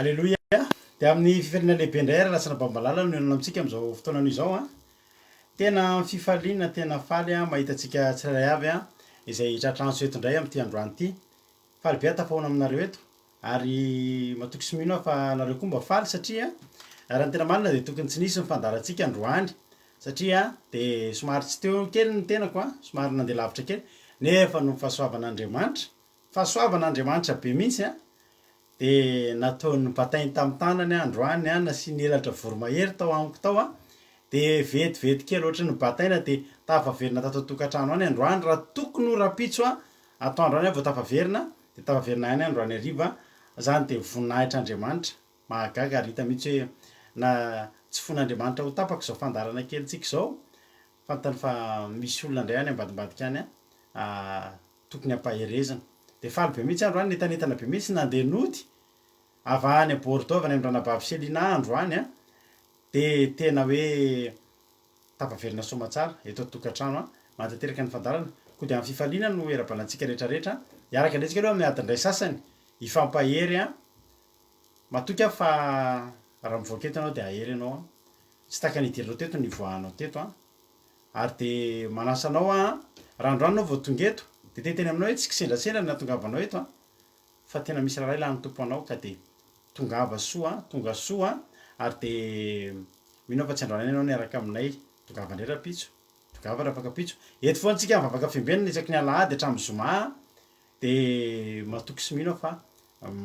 Aleloia! Dia amin'ny fifaliana lehibe indray ary lasana bambalala no mihaona amintsika amin'izao fotoana anio izao an. Tena amin'ny fifaliana, tena faly an mahita antsika tsirairay avy an izay tratra antso eto indray amin'ity androany ity. Faly be aho tafahaona aminareo eto ary matoky sy mino aho fa nareo koa mba faly satria raha ny tena marina dia tokony tsy nisy ny fandaharantsika androany satria dia somary tsy teo kely ny tenako an, somary nandeha lavitra kely nefa noho ny fahasoavan'Andriamanitra, fahasoavan'Andriamanitra be mihitsy an, Dia nataony nobatainy tamin'ny tanany aho androany an, nasiany elatra voromahery tao amiko tao an, dia vetivety kely ohatry ny nobataina dia tafaverina tato an-tokantrano any androany, raha tokony ho rahampitso an, atoandro any aho vao tafaverina, dia tafaverina ihany aho androany hariva, izany dia voninahitr'Andriamanitra, mahagaga ary hita mihitsy hoe na tsy fon'Andriamanitra ho tapaka izao fandaharana kelintsika izao, fantany fa misy olona indray any ambadimbadika any an, tokony hampaherezina. Dia faly be mihitsy androany, nientanentana be mihitsy nandeha nody avy any Bordeaux avy any amin-dRanabavy Selina androany an, dia tena hoe tafaverina soamatsara eto an-tokantrano an, manatanteraka ny fandaharana. Koa dia amin'ny fifaliana no iarahabana antsika rehetra rehetra, hiaraka indray tsika aloha amin'ny adiny iray sasany, hifampahery an, matoky aho fa raha mivoaka eto ianao dia hahery ianao an, tsy tahaka ny hidiranao teto no hivoahanao teto an. Ary dia manasa anao aho an, raha androany ianao vao tonga eto, dia te hiteny aminao hoe tsy kisendrasendra ny nahatongavanao eto an, fa tena misy raharaha ilan'ny Tompo anao ka dia tongava soa an, tonga soa an, ary dia mino aho fa tsy androany ihany ianao no hiaraka aminay, tongava indray rahampitso, tongava rahafakampitso, eto foana tsika mivavaka fiambenana isaky ny alahady hatramin'ny zoma an, dia matoky sy mino aho fa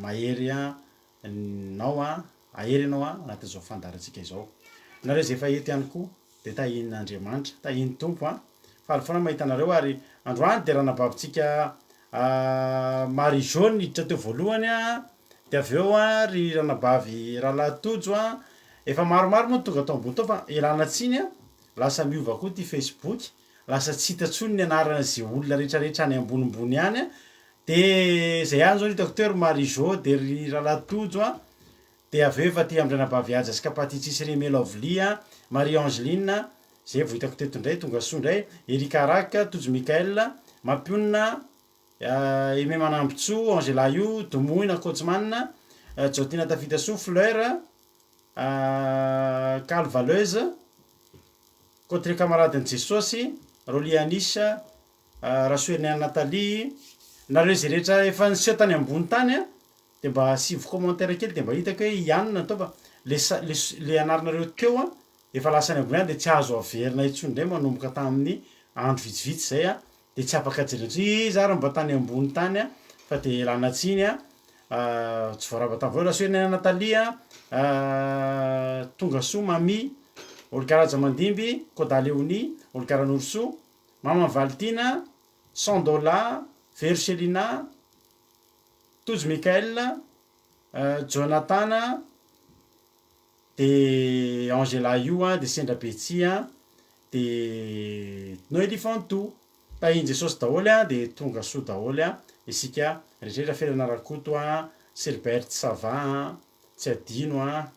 mahery anao an, hahery ianao an anatin'izao fandaharantsika izao. Nareo izay efa eto ihany koa Dia tahian'Andriamanitra, tahian'ny Tompo an! Faly foana mahita anareo ary androany dia ranabavintsika Marie Jo niditra teo voalohany an, dia avy eo an ry ranabavy Rahalahy Tojo an, efa maromaro moa no tonga tao ambony tao fa ialana tsiny an, lasa miova koa ity Facebook, lasa tsy hita intsony ny anaran'izay olona rehetrarehetra any ambonimbony any an, dia izay ihany izao no hitako teo ry Marie Jo dia ry Rahalahy Tojo an, Dia avy eo efa aty amin-dry anabavy Haja sy Kapatitsy sy ry Melovly a, Marie Angeline, zay vao hitako teto indray, tonga soa indray, Eric Arak, Tojo Michael, Mampionona, Aimé Manambotsoa, Angela Io, Domoina Coachman, Jaotina Tafitasoa, Fleur, Kalo Valeuse, Côte Camaradin'i Jesosy, Rolly Anis, Rasoheriniana Nathalie, nareo izay rehetra efa niseho tany ambony tany a, De mba asivo commentaire kely de mba hitako hoe i anona atao fa le sa le le anaranareo teo an efa lasa any ambony any de tsy azo averina intsony indray manomboka tamin'ny andro vitsivitsy zay an de tsy afaka jerena intsony iza ary mba tany ambony tany an fa de ialana tsiny an tsy voaraba tamin'ny voalohany rasoherina ny Nathalie an Tongasoa Mamy Olga Rajamandimby Koda Léonie Olga Ranorosoa Maman Valitiana Sandola Vero Selina Tojo Michael, Jonathan, de Angela io an, de sendra Betsy an, de Noelie Fantou. Tahin'i Jesosy daholo an, de tonga soa daholo an, isika rehetra, Felana Rakoto an, Silbert Sava an, tsy adino an,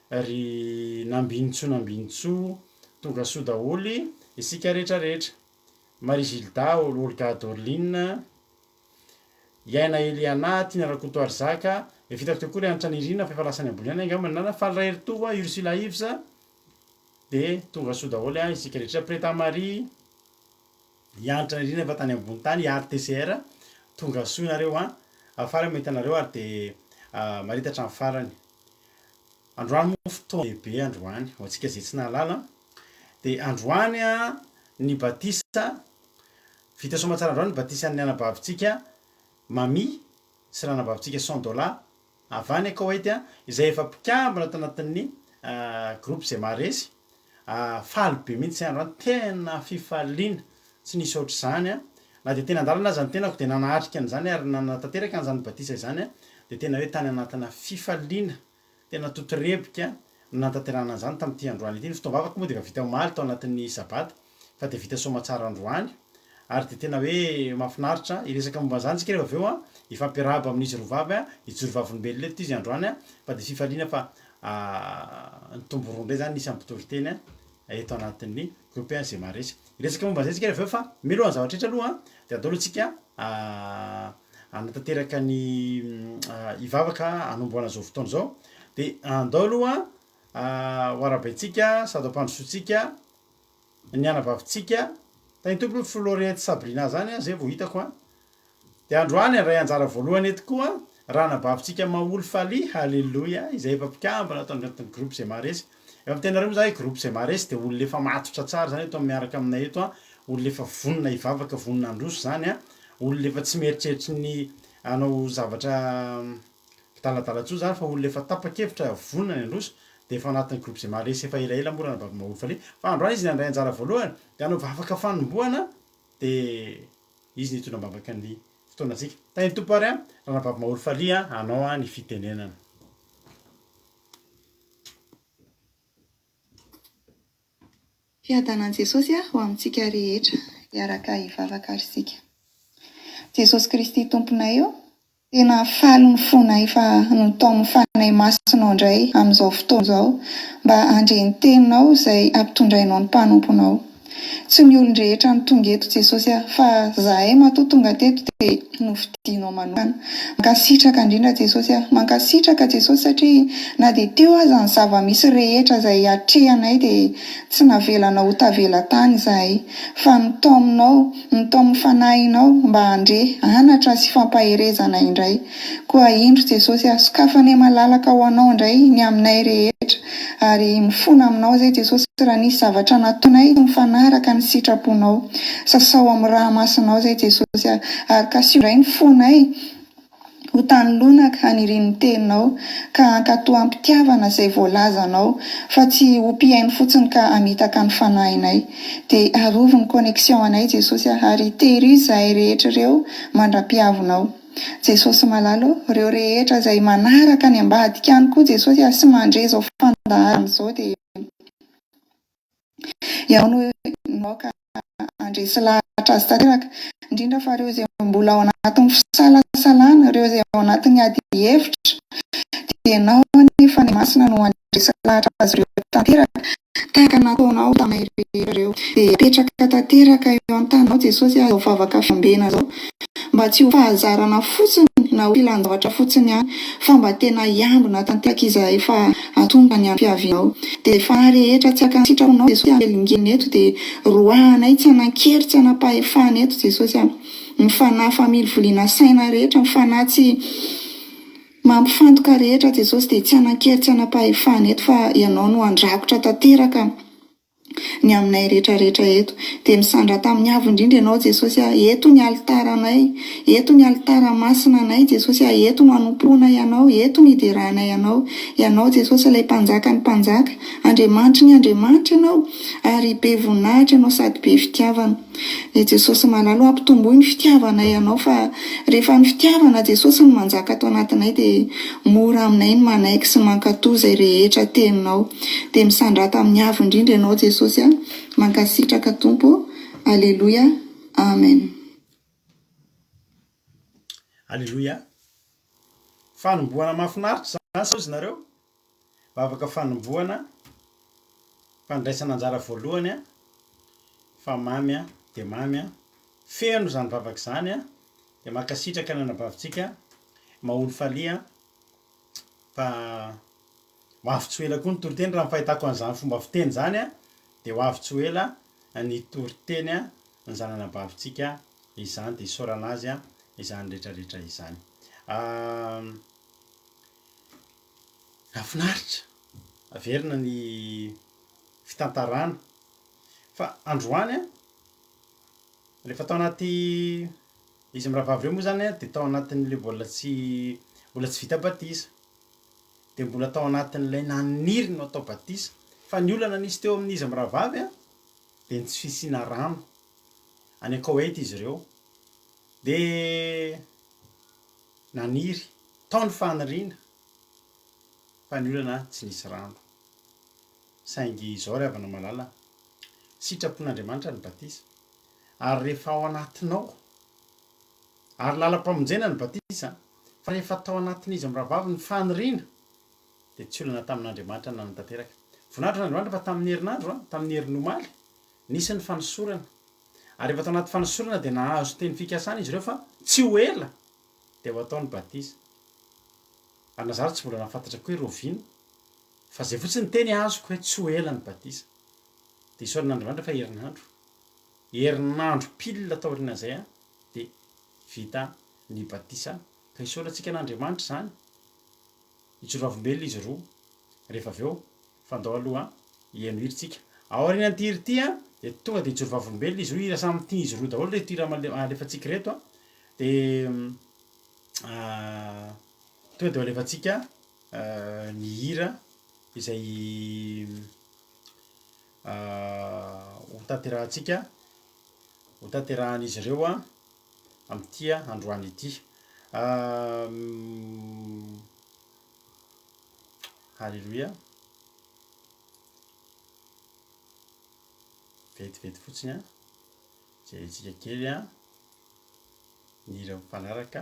ry Nambinintsoa Nambinintsoa, tonga soa daholo isika rehetra rehetra. Marie Gilda, Olga Dorline. Iaina Eliana, Tiana Rakotoarizaka, efa hitako teo koa ry Hanitra Nirina fa efa lasa any ambony any angamba ny anarany, Faly Raheritoa, Ursula Yves, dia tonga soa daholo an isika rehetra, Preta Marie, i Hanitra Nirina efa tany ambony tany, i Art TCR, tonga soa nareo an, faly aho mahita anareo ary dia marita hatramin'ny farany. Androany moa fotoana lehibe androany ho antsika izay tsy nahalala dia androany ny batisa vita soamatsara androany ny batisan'ny anabavintsika Mamy sy ranabavintsika Sandola avy any Koweït izay efa mpikambana tao anatin'ny groupe izay maharesy. Faly be mihitsy androany tena fifaliana tsy nisy ohatr'izany na dia teny an-dalana aza ny tenako dia nanatrika an'izany ary nanatanteraka an'izany batisa izany dia tena hoe tany anatina fifaliana Tena totorebika no nanatanterahana an'izany tamin'ity androany ity. Ny fotoam-bavaka moa dia efa vita omaly tao anatin'ny sabata fa dia vita soamatsara androany ary dia tena hoe mahafinaritra. Hiresaka momba an'izany isika rehefa avy eo, hifampiarahaba amin'izy roa vavy, hijoro vavolombelona eto izy androany fa dia fifaliana fa nitombo roa indray izany ny isan'ny mpitory teny eto anatin'ny groupe izay maharesy. Hiresaka momba an'izay isika rehefa avy eo fa mialohan'ny zavatra rehetra aloha dia andao aloha isika hanatanteraka ny hivavaka hanombohana izao fotoana izao. Dia andao aloha ho arahabaintsika sady ho ampandrosoantsika ny anavavintsika. Tahin'ny Tompo aloha Florette Sabrina zany an, zay vao hitako an. Dia androany handray anjara voalohany eto koa rahanabavintsika Maholy Faly, Haleloia, izay efa mpikambana ato anatin'ny groupe izay maharesy. Efa miteny nareo moa za hoe groupe izay maharesy dia olona efa matotra tsara zany eto miaraka aminay eto an, olona efa vonona hivavaka, vonona handroso zany an, olona efa tsy mieritreritry ny hanao zavatra kidaladala intsony zany fa olona efa tapa-kevitra vonona ny handroso dia efa anatin'ny groupe izay maharesy efa elaela moa ranabavy Maholy Faly. Fa androany izy ny handray anjara voalohany dia hanao vavaka fanombohana dia Izy no hitondra am-bavaka ny fotoanantsika. Tahin'ny Tompo ary an, Ranabavy Maholy Falia anao an ny fitenenana. Fiadanan'i Jesosy ho amintsika rehetra. Hiaraka hivavaka ary isika. Jesosy Kristy Tomponay ô, Tena faly ny fonay fa notaomin'ny Fanahy Masinao indray amin'izao fotoana izao mba handre ny Teninao izay ampitondrainao ny mpanomponao. Tsy ny olon-drehetra no tonga eto Jesosy a, fa zahay matoa tonga teto dia nofidinao manokana. Mankasitraka indrindra Jesosy a, mankasitraka Jesosy satria na dia teo aza ny zava-misy rehetra izay atrehanay dia tsy navelanao ho tavela tany izahay fa notaominao Nitaomin'ny Fanahinao mba handre anatra sy fampaherezana indray. Koa indro Jesosy a, sokafanay malalaka ho Anao indray ny aminay rehetra, ary mifona Aminao izay Jesosy raha nisy zavatra nataonay tsy mifanaraka ny sitraponao. Sasao amin'ny rà masinao izay Jesosy a, ary kasiho indray ny fonay, Ho tany lonaka hanirian'ny teninao, ka hankatò am-pitiavana izay voalazanao, fa tsy ho mpihaino fotsiny ka hamitaka ny fanahinay. Dia arovy ny connexion anay Jesosy a, ary tehirizo izahay rehetra ireo mandra-pihavinao. Jesosy malala ô, ireo rehetra izay manaraka any ambadika any koa Jesosy a, sy mandre izao fandaharana izao dia. Ianao no aoka handresy lahatra azy tanteraka, indrindra fa ireo izay mbola ao anatin'ny fisalasalana, ireo izay ao anatin'ny ady hevitra, dia ianao anie Fanahy Masina no handresy lahatra azy ireo tanteraka, tahaka ny nataonao taminay rehetra ireo. Dia apetraka tanteraka eo an-tananao Jesosy izao vavaka fiambenana izao, mba tsy ho fahazarana fotsiny na ho filan-javatra fotsiny ihany, fa mba tena hiambina tanteraka izahay fa hahatonga ny andro fiavianao. Dia izay fanahy rehetra tsy haka ny sitraponao Jesosy hanelingelina eto dia roahanay tsy hanan-kery tsy hanam-pahefana eto Jesosy a! Ny fanahy familivoliana saina rehetra, ny fanahy tsy mampifantoka rehetra Jesosy dia tsy hanan-kery tsy hanam-pahefana eto fa Ianao no handrakotra tanteraka ny aminay rehetra rehetra eto. Dia misandrata amin'ny avo indrindra Ianao Jesosy a, eto ny alitaranay, eto ny alitara masina anay Jesosy a, eto no anompoanay Anao, eto no ideranay Anao. Ianao Jesosy ilay Mpanjakan'ny mpanjaka, Andriamanitry ny andriamanitra Ianao, ary be voninahitra Ianao sady be fitiavana. Ry Jesosy malala o, ampitomboy ny fitiavanay Anao fa rehefa ny fitiavana Jesosy no manjaka ato anatinay dia mora aminay ny manaiky sy mankatò izay rehetra teninao. Dia misandrata amin'ny avo indrindra Ianao Jesosy a! Mankasitraka Tompo o! Aleloia! Amen. Aleloia! Fanombohana mahafinaritra izany sa ozy nareo? Vavaka fanombohana, fandraisana anjara voalohany a, fa mamy a, dia mamy a, feno izany vavaka izany a, dia mankasitraka ny anabavintsika, Maholy Falia fa ho avy tsy ho ela koa ny toriteny, raha ny fahitako an'izany fomba fiteny izany a, dia ho avy tsy ho ela ny toriteny a, ny zananabavintsika izany, dia isaorana azy a, izany rehetra rehetra izany. Nahafinaritra, averina ny fitantarana fa androany an, rehefa tao anaty izy mirahavavy ireo moa zany an de tao anatin'le mbola tsy mbola tsy vita batisa, de mbola tao anatin'ilay naniry no atao batisa, fa ny olana nisy teo amin'izy mirahavavy an de ny tsy fisiana rano, any Koety izy ireo, de naniry, tao ny faniriana fa ny olana tsy nisy rano. Saingy izao ry havana malala, sitrapon'Andriamanitra ny batisa, ary rehefa ao anatinao, ary lalam-pamonjena ny batisa, fa rehefa tao anatin'izy mirahavavy ny faniriana, dia tsy olana tamin'Andriamanitra ny nanatanteraka. Voninahitra an'Andriamanitra fa tamin'ny herinandro, tamin'ny herin'ny omaly, nisy ny fanosorana. Ary rehefa tao anaty fanosorana dia nahazo teny fikasana izy ireo fa tsy ho ela dia ho atao ny batisa. Ary na za ary tsy mbola nahafantatra koa hoe rahoviana, fa zay fotsiny ny teny azoko hoe tsy ho ela ny batisa. Dia isaorana Andriamanitra fa herinandro, herinandro pile taorian'izay an, dia vita ny batisa, ka isaorantsika an'Andriamanitra izany. Hijoro vavolombelona izy roa rehefa avy eo, fa ndao aloha hiheno hira tsika. Aorianan'ity hira ity an, dia tonga dia hijoro vavolombelona izy roa, hira samy tian'izy roa daholo ireto hira alefantsika ireto an, dia tonga dia ho alefantsika ny hira izay ho tanterahantsika, ho tanterahan'izy ireo an. amin'ity androany ity. Haleloia. Vetivety fotsiny an. Jerentsika kely an. Ny hira mifanaraka.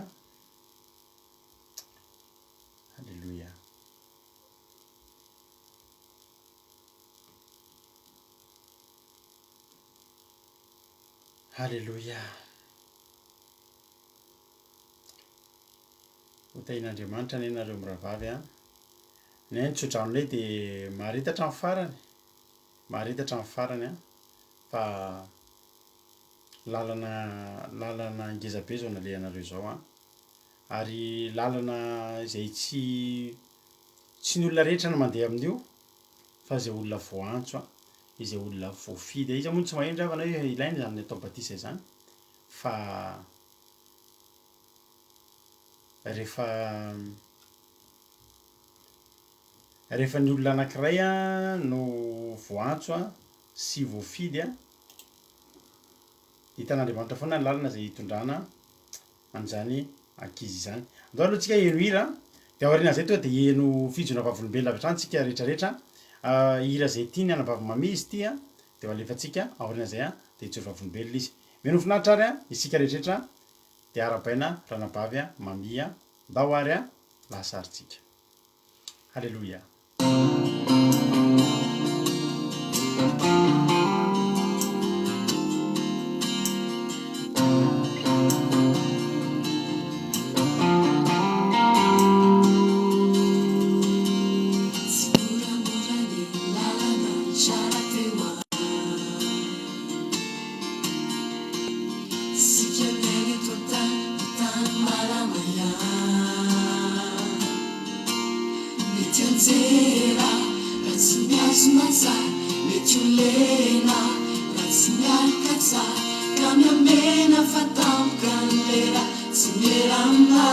Haleloia. Haleloia! Ho tahian'Andriamanitra anie nareo mirahavavy a! Ny ahy ny tsodranonay dia maharita hatramin'ny farany, maharita hatramin'ny farany an, fa lalana lalana ngeza be izao nalehanareo izao an, ary lalana izay tsy tsy ny olona rehetra no mandeha amin'io fa izay olona voaantso an, izay olona voafidy, iza moa no tsy maheno ry havana hoe ilaina izany atao batisa izany fa rehefa rehefa ny olona anankiray an no voaantso an sy voafidy an, hitan'Andriamanitra foana ny lalana izay hitondrana an'izany ankizy izany. Andao aloha tsika heno hira, de aorianan'izay tonga de heno fijoana vavolombelona avy hatrany tsika rehetra rehetra, hira izay tiany anabavy Mamy izy ity an, de ho alefantsika aorianan'izay an, de hijoro vavolombelona izy. Mino finaritra ary an, isika rehetra rehetra de arahabaina ranabavy Mamy an, ndao ary an, lasa ary tsika. Haleloia. Tsy moramora ny lalana tsara teo an. Isika miaina eto an-tany, ny tany malama ihany. Mety hianjera raha tsy mihazona tsara, mety ho lena raha tsy miaraka tsara, ka mihamena fa tampoka ny lera tsy miera aminà.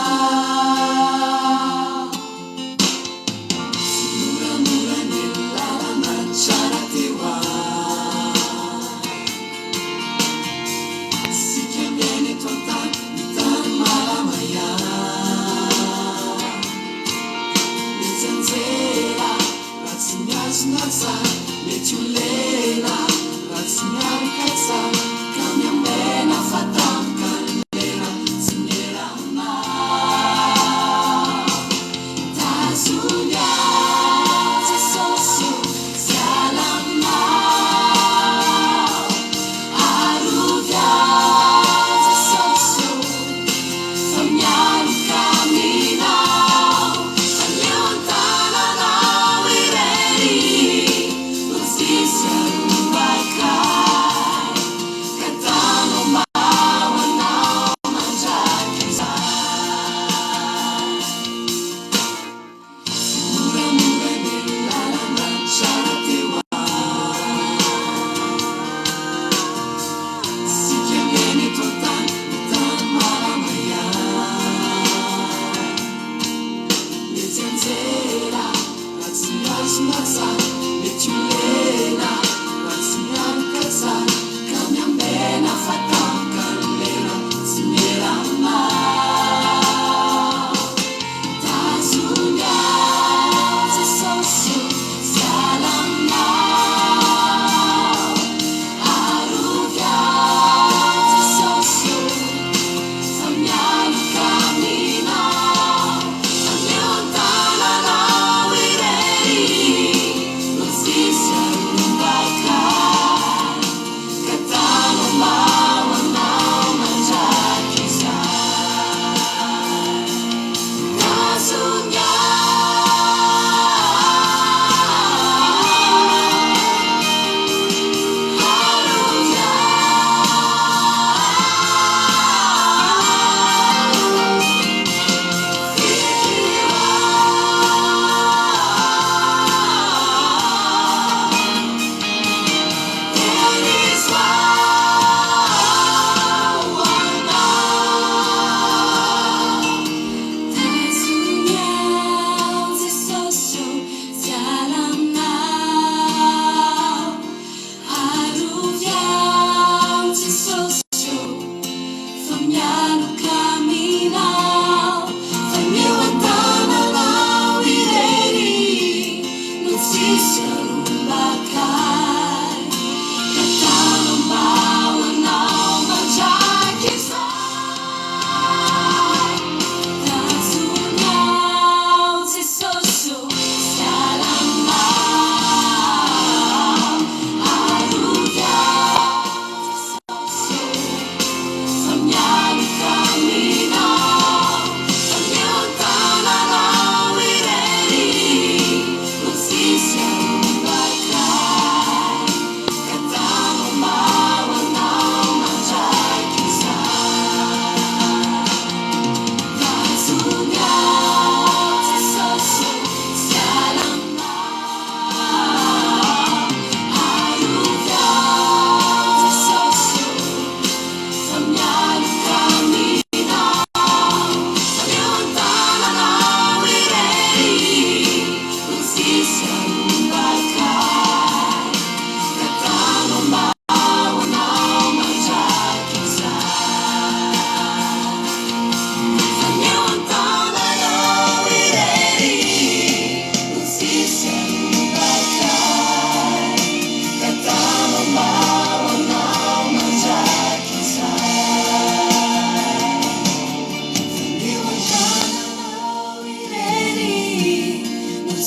Tsy moramora ny lalana tsara teo an. Isika miaina eto an-tany, ny tany malama ihany. Mety hianjera raha tsy mihazona tsara, mety ho lena raha tsy mialoka tsara, ka miambena fa tampoka ny lera tsy miera aminà.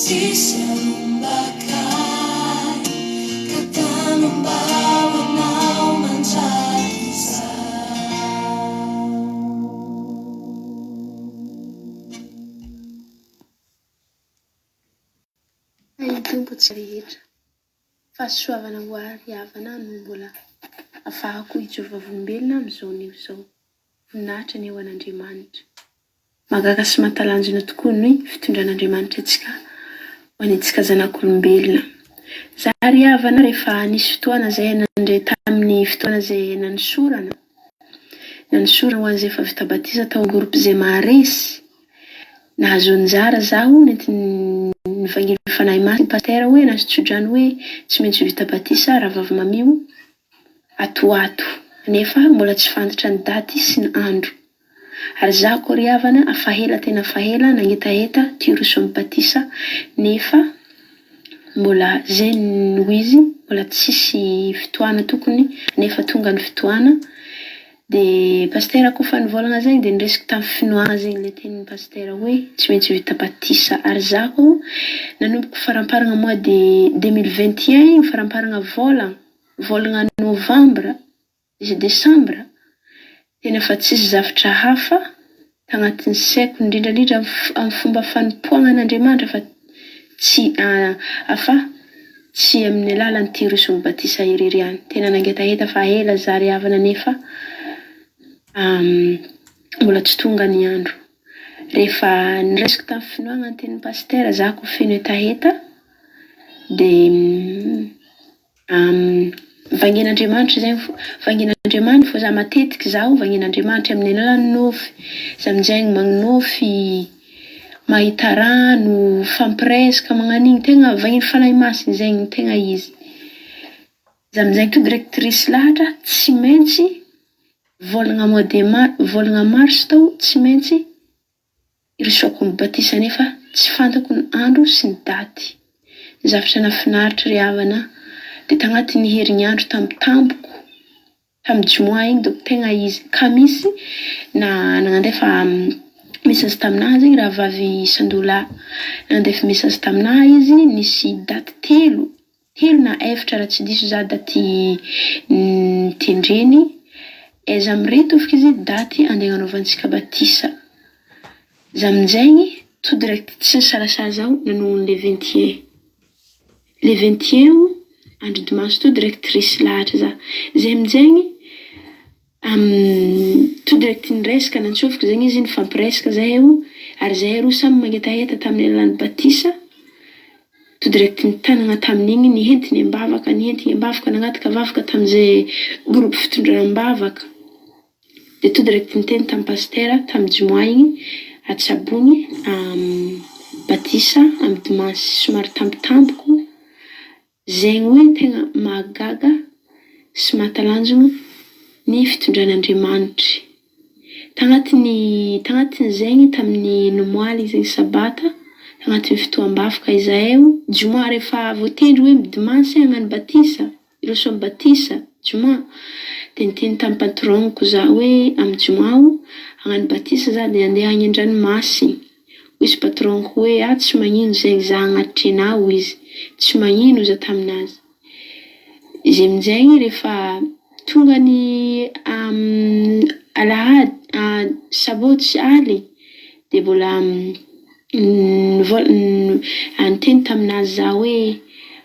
tsisy harombaka ahy ka tanam-bao anao mandrakizay. Tahin'ny Tompo antsika rehetra. Fahasoavana ho ahy ry havana no mbola afahako hijoro vavolombelona amin'izao anio izao. Voninahitra anie ho an'Andriamanitra. Mahagaga sy mahatalanjona tokoa ny fitondran'Andriamanitra antsika ho an'itsika zanak'olombelona. Za ry havana rehefa nisy fotoana zay nandre tamin'ny fotoana zay nanosorana, nanosorana ho an'izay efa vita batisa tao amin'ny groupe zay maharesy, nahazo anjara zaho nentin'ny nivangian'ny Fanahy Masina Pasitera hoe nahazo tsodrano hoe tsy maintsy ho vita batisa rahavavy Mamio ato ho ato nefa mbola tsy fantatra ny daty sy ny andro. Ary za koa ry havana afahela tena afahela nangetaheta ty hiroso am batisa nefa mbola zay no izy mbola tsisy fotoana tokony nefa tonga ny fotoana de pastera kofa nivolagna zegny de niresiko tam finoagna zegny le tenin'i pastera hoe tsy maintsy vita batisa ary za koa nanomboko faramparagna mois de 2021 igny faramparagna vôlagna vôlagna novambra Izy desambra, tena efa tsisy zavtra hafa tagnatin'ny saiko indrindra indrindra amin'ny fomba fanompoagna an'Andriamanitra fa tsy afa tsy amin'ny alalan'ny Tirosy ny batisa irery ihany. Tena nangetaheta fa ela za ry havana nefa mbola tsy tonga ny andro. Rehefa niraisiko tamin'ny finoagna ny tenin'ny pasitera za ko feno hetaheta dia Vangian'Andriamanitra izay vangian'Andriamanitra fô za matetiky zaho vangian'Andriamanitra amin'ny alalan'ny nofy, za aminjegny magnonofy, mahita rano, mifampiresaka magnan'igny tegna vahin'ny Fanahy Masina zegny no tegna izy. Za aminjegny to direct resy lahatra tsy maintsy vôlagna mois de mar- vôlagna mars tao tsy maintsy Hirosoako ny batisa nefa tsy fantako ny andro sy ny daty. Ny zavatra nahafinaritra ry havana dia tagnatin'ny herignandro tampotampoko tamin'ny jumoa igny donc tegna izy kamisy na nagnandefa message taminahy zegny rahavavy Sandola nandefa message taminahy izy nisy daty telo, telo na efatra raha tsy diso za daty notendreny, aiza amin'ireto hoy izy daty andeha agnanaovantsika batisa. Za aminjegny tout direct tsy nisalasala zaho nanohogno le 21. Le 21 andro dimanche tout direct resy lahatra za. Zay aminjegny tout direct niresaka nantsofiko zegny izy nifampiresaka zahay io ary zahay roa samy mangetaheta tamin'ny alalan'ny batisa. Tout direct nitanagna tamin'igny nihentiny am-bavaka nihentiny am-bavaka nagnataka vavaka tamin'izay groupe fitondrana am-bavaka. Dia tout direct niteny tamin'i Pasitera tamin'ny jumoa igny, atsabony batisa amin'ny dimanche somary tampotampoko, zegny hoe tegna mahagaga sy mahatalanjogno ny fitondran'Andriamanitry. Tagnatin'ny tagnatin'izegny tamin'ny nomoaly zegny sabata, tagnatin'ny fotoam-bavaka izahay, jumoa rehefa voatendry hoe dimanche hagnano batisa, Hiroso amin'ny batisa, Joma, dia niteny tamin'ny patron-ko za hoe amin'ny Joma aho hagnano batisa za dia handeha agny an-dranomasina. Hoy izy patron-ko hoe ah tsy magnino zegny za hagnatitry anah hoy izy. Tsy magnino hoy za taminazy. Izy aminjegny rehefa tonga ny alahady sabotsy aligny dia mbola Niteny taminazy za hoe,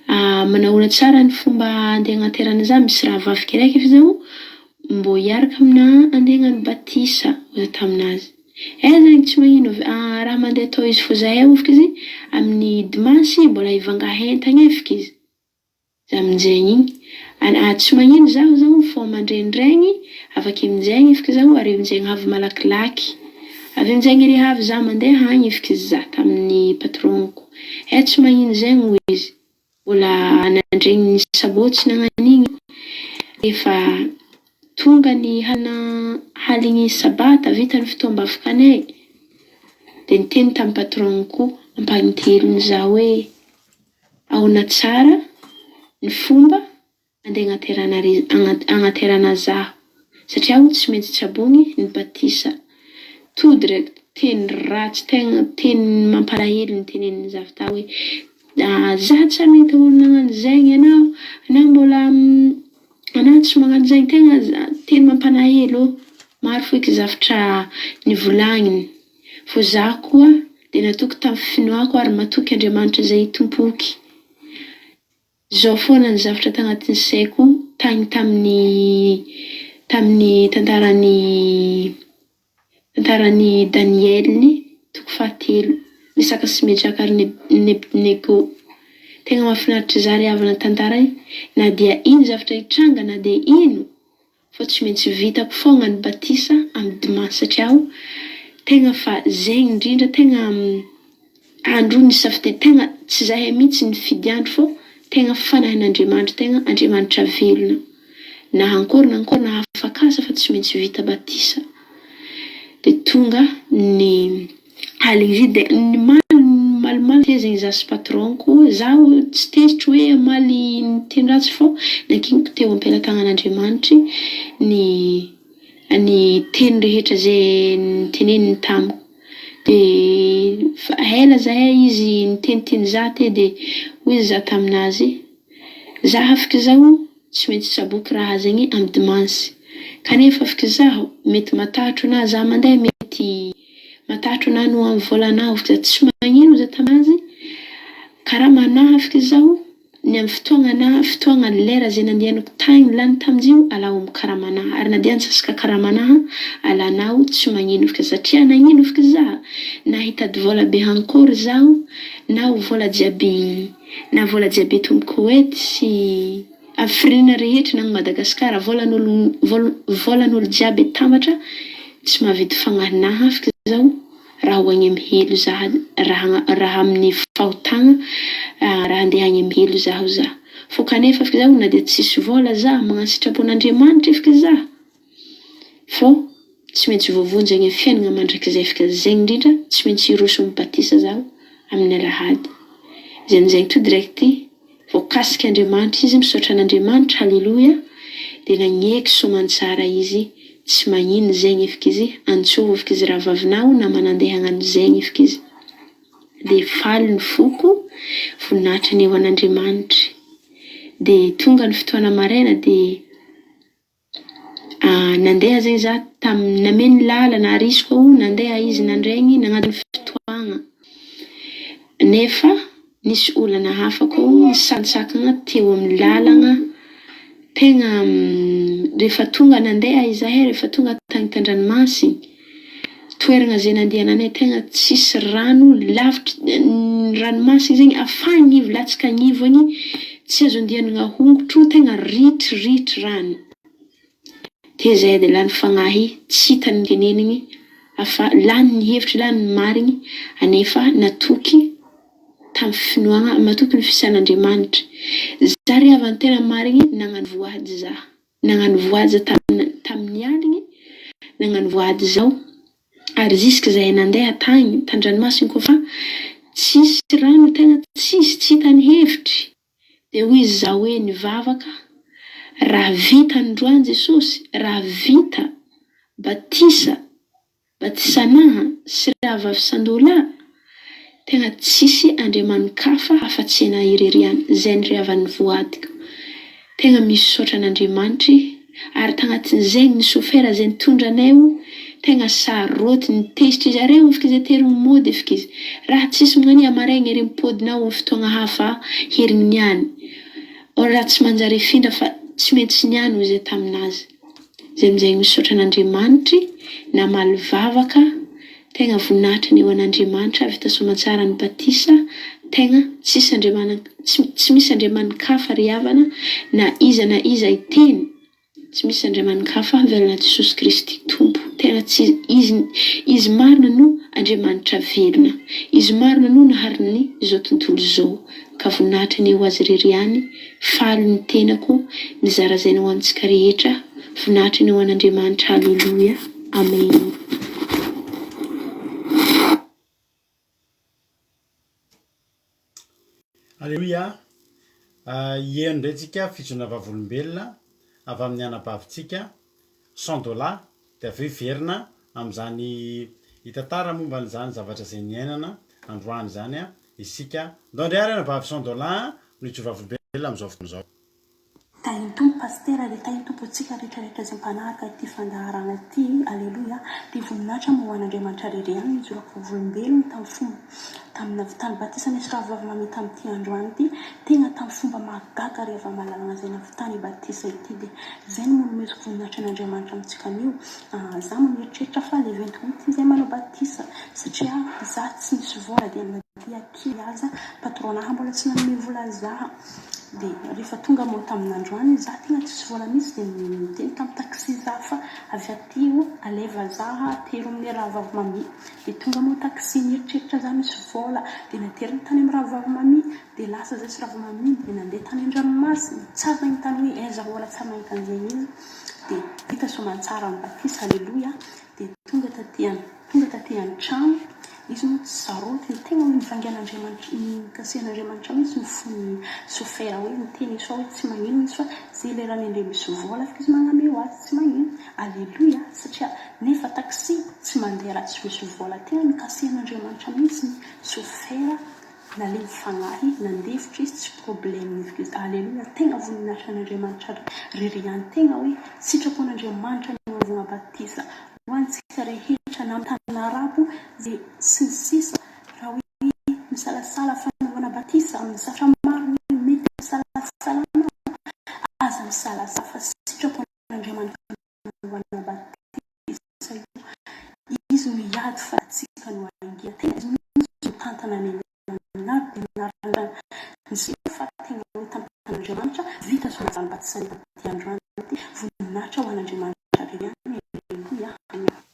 manahoana tsara ny fomba andeha agnaterana za, misy rahavaviko araiky efa zao mbô hiaraka aminà andeha hagnano batisa, hoy za taminazy. Eh zegny tsy magnino raha mandeha atao izy fô zahay hofiky izy amin'ny dimansy mbola hivanga entagna e fiky izy. Za aminjegny igny, ah tsy magnino zaho zao mifoha mandraindraigny afaka aminjegny efiky zaho ary aminjegny avy malakilaky, avy aminjegny ery avy za mandeha agny efiky za tamin'ny patron-ko, eh tsy magnino zegny hoy izy, mbola nandregny sabotsy nagnan'igny efa tonga ny halina haligny sabata vita ny fotoam-bavakanay de niteny tamin'ny patron-ko ampanintelony za hoe. Ahoana tsara ny fomba andeha agnaterana agnaterana zaho satria aho tsy maintsy tsaboigny ny batisa tout direct. Teny ratsy tegna teny mampalahelo nitenenin'i Zafta hoe, Za tsy nahita olo nagnano zegny anao, anao mbola anao tsy magnano zegny tegna teny mampanahelo ô! Maro feky zavtra nivolagniny fô za koa de natoky tamin'ny finoako ary matoky Andriamanitra izay Tompoky. Zao foana ny zavatra tagnatin'ny saiko tagny tamin'ny tamin'ny tantaran'i tantaran'i Daniel toko fahatelo, Mesaka sy Medraka ary Nebdnego. Tegna mahafinaritra za ry havana tantara e, na dia ino zavatra hitranga na dia ino Fa tsy maintsy vitako foagna ny batisa am dimanche satria aho tegna fa zegny indrindra tegna andro nisafidy tegna tsy zahay mihitsy nifidy andro fô tegna fanahin'Andriamanitra tegna Andriamanitra velona na ankôry na ankôry na afak'asa fa tsy maintsy vita batisa de tonga ny Aligny vy de nimaly nimalimaly teo zegny za sy patron-ko, zaho tsy tezitry hoe hamaly niteny ratsy fô nankiniko teo am-pelatagnan'Andriamanitry ny ny teny rehetra ze niteneniny tamiko. De fa ela zahay izy niteniteny za teo de hoy za taminazy, za afaka zao Tsy maintsy tsaboiko raha zegny amy dimansy. Kanefa afk zaho mety matahotro na za mandeha mety matahotro na no amy vôlanao afk za tsy magnino za tamazy karama anah afk zaho ny amy fotoagna anah fotoagna lera ze nandianako tagny lany taminjio alao amy karama anah ary na dia antsasaka karama anah alanao tsy magnino afk satria nagnino afk za na hitady vôla be ankôry zaho na ho vôla jiaby Na vola jiaby eto am Koety sy am firenena rehetra na any Madagascar volan'olo volan'olo jiaby atambatra tsy mahavidy fagnahy nahafiky zao raha ho agny am helo zah raha raha amin'ny fahotagna raha andeha agny am helo zaho zah fô kanefa afiky zaho na dia tsisy vola zah magnano sitrapon'Andriamanitra efiky zah fô Tsy maintsy voavonjy agny am fiainagna mandrakizay fka zegny indrindra tsy maintsy hiroso am batisa zaho amin'ny alahady zay amizay tout direct voakasik Andriamanitra izy misaotra an'Andriamanitra haleloia de nagneky soamantsara izy tsy magnino zegny efk izy antsovy efk izy rahavavinao namana andeha hagnano zegny efk izy de faly ny foko voninahitra anie ho an'Andriamanitra de tonga ny fotoana maraina de Nandeha zegny za tam nameno lalana arisiko aho nandeha izy nandregny nagnano fotoagna nefa nisy olana hafa koa nisantsakagna teo amin'ny lalagna tegna rehefa tonga nandeha izahay rehefa tonga tagny tan-dranomasigny toeragna ze nandehananay tegna tsisy rano lavitry ny ranomasigny zegny afa agnivo latsaka agnivo agny tsy azo andianagna hongotro tegna ritry ritry rano. Teo zahay dia lany fagnahy tsy hita ny tenenigny afa lany ny hevitry lany ny marigny anefa natoky tam finoagna matoky ny fisian'Andriamanitra za ry havana tena marigny nagnano voady za nagnano voady za tam tamin'ny aligny nagnano voady zaho ary jusque zahay nandeha tagny tandranomasigny koa fa tsisy rano tegna tsisy tsy hita ny hevitry Dia hoy izy za hoe nivavaka, raha vita androany Jesosy, raha vita batisa, batisanaha sy rahavavy Sandola, tegna tsisy Andriamani-kafa afa-tsy Ianà irery ihany, zay niriavan'ny voadiko. Tegna misaotra an'Andriamanitry ary tagnatin'izegny ny sofera zay nitondra anay o tegna sarotiny tezitry izy are ofiky izy aterigny mody efiky izy raha tsisy magnania amaregny ery mipodinao am fotoagna hafa herigny niany or raha tsy manjary afindra fa tsy maintsy niany hoy zay taminazy zay amizay misaotra an'Andriamanitry namaly vavaka Tegna voninahitra ny ho an'Andriamanitra vita soamantsara ny batisa tegna tsisy Andriamana tsy misy Andriamanin-kafa ry havana na iza na iza hiteny tsy misy Andriamanin-kafa velona Jesosy Kristy Tompo tegna tsy izy izy marina no Andriamanitra velona izy marina no nahary ny izao tontolo izao ka voninahitra anie ho azy irery ihany faly ny tenako mizara zaina ho antsika rehetra Voninahitra anie ho an'Andriamanitra Haleloia Amen. Aleloia! Hihaino indray tsika fijoroana vavolombelona avy amin'ny anabavintsika, cent dollars, dia avy eo hiverina amin'izany. Hitantara momba an'izany zavatra izay niainana androany izany isika. Ndao indray ary anabavy Sandola no hijoro vavolombelona amin'izao fotoana izao. Tahin'ny Tompo Pasitera dia tahin'ny Tompo antsika rehetra rehetra izay mpanaraka ity fandaharana ity Aleloia dia voninahitra moa ho an'Andriamanitra rery ihany no ijoroako vavolombelona tamin'ny fomba tamin'ny navitan'ny batisa nisy rahavavy mamita amin'ity androany ity tegna tamin'ny fomba mahagaga ry hava-malalana izay navitany batisa ity dia izay no monomeziko voninahitra an'Andriamanitra amintsika anio za moa mieritreritra fa le 28 izay manao batisa satria za tsy nisy vola dia na dia kely aza patron-naha mbola tsy nanome vola za Dia rehefa tonga moa tamin'androany za tegna tsisy vola mihitsy dia niteny tamin'ny taxi za fa avy aty o aleva za atero amin'ny rahavavy Mamy. Dia tonga moa taxi nieritreritra za misy vola dia nateriny tany amin'ny rahavavy Mamy dia lasa zay sy rahavavy Mamy dia nandeha tany an-dranomasina tsary nahitany hoe aiza vola tsary nahita an'izay izy dia vita soamantsara ny batisa aleloia dia tonga taty an Tonga taty an-trano izy moa tsy sarotiny, tegna hoe nivaingan'Andriamanitra, nikasihan'Andriamanitra mihitsy ny fon'ny sofera hoe niteny izy fa hoe tsy magnino izy fa ze lerany andre misy vola afaka izy magname ho azy tsy magnino, aleloia, satria nefa taxi tsy mandeha raha tsy misy vola, tegna nikasihan'Andriamanitra mihitsy ny sofera Nalemy fagnahy, nandefitra izy, tsy problème izy, Aleloia, tegna voninahitra an'Andriamanitra rery ihany, tegna hoe sitrapon'Andriamanitra ny hanaovagna batisa ho antsika rehetra na amin'ny tany arabo ze sy ny sisa raha hoe misalasala fanaovana batisa amin'ny zavatra maro hoe mety misalasala anao, aza misalasala fa sitrapon'Andriamanitra fanaovana batisa io, izy no hiady fa antsika no hangina, tena izy mihitsy no mitantana ny na dia anarana ny fa tena hoe tantanan'Andriamanitra, vita soa batisa ny ity androany ity, voninahitra ho an'Andriamanitra irery ihany, Aleloia, Amen.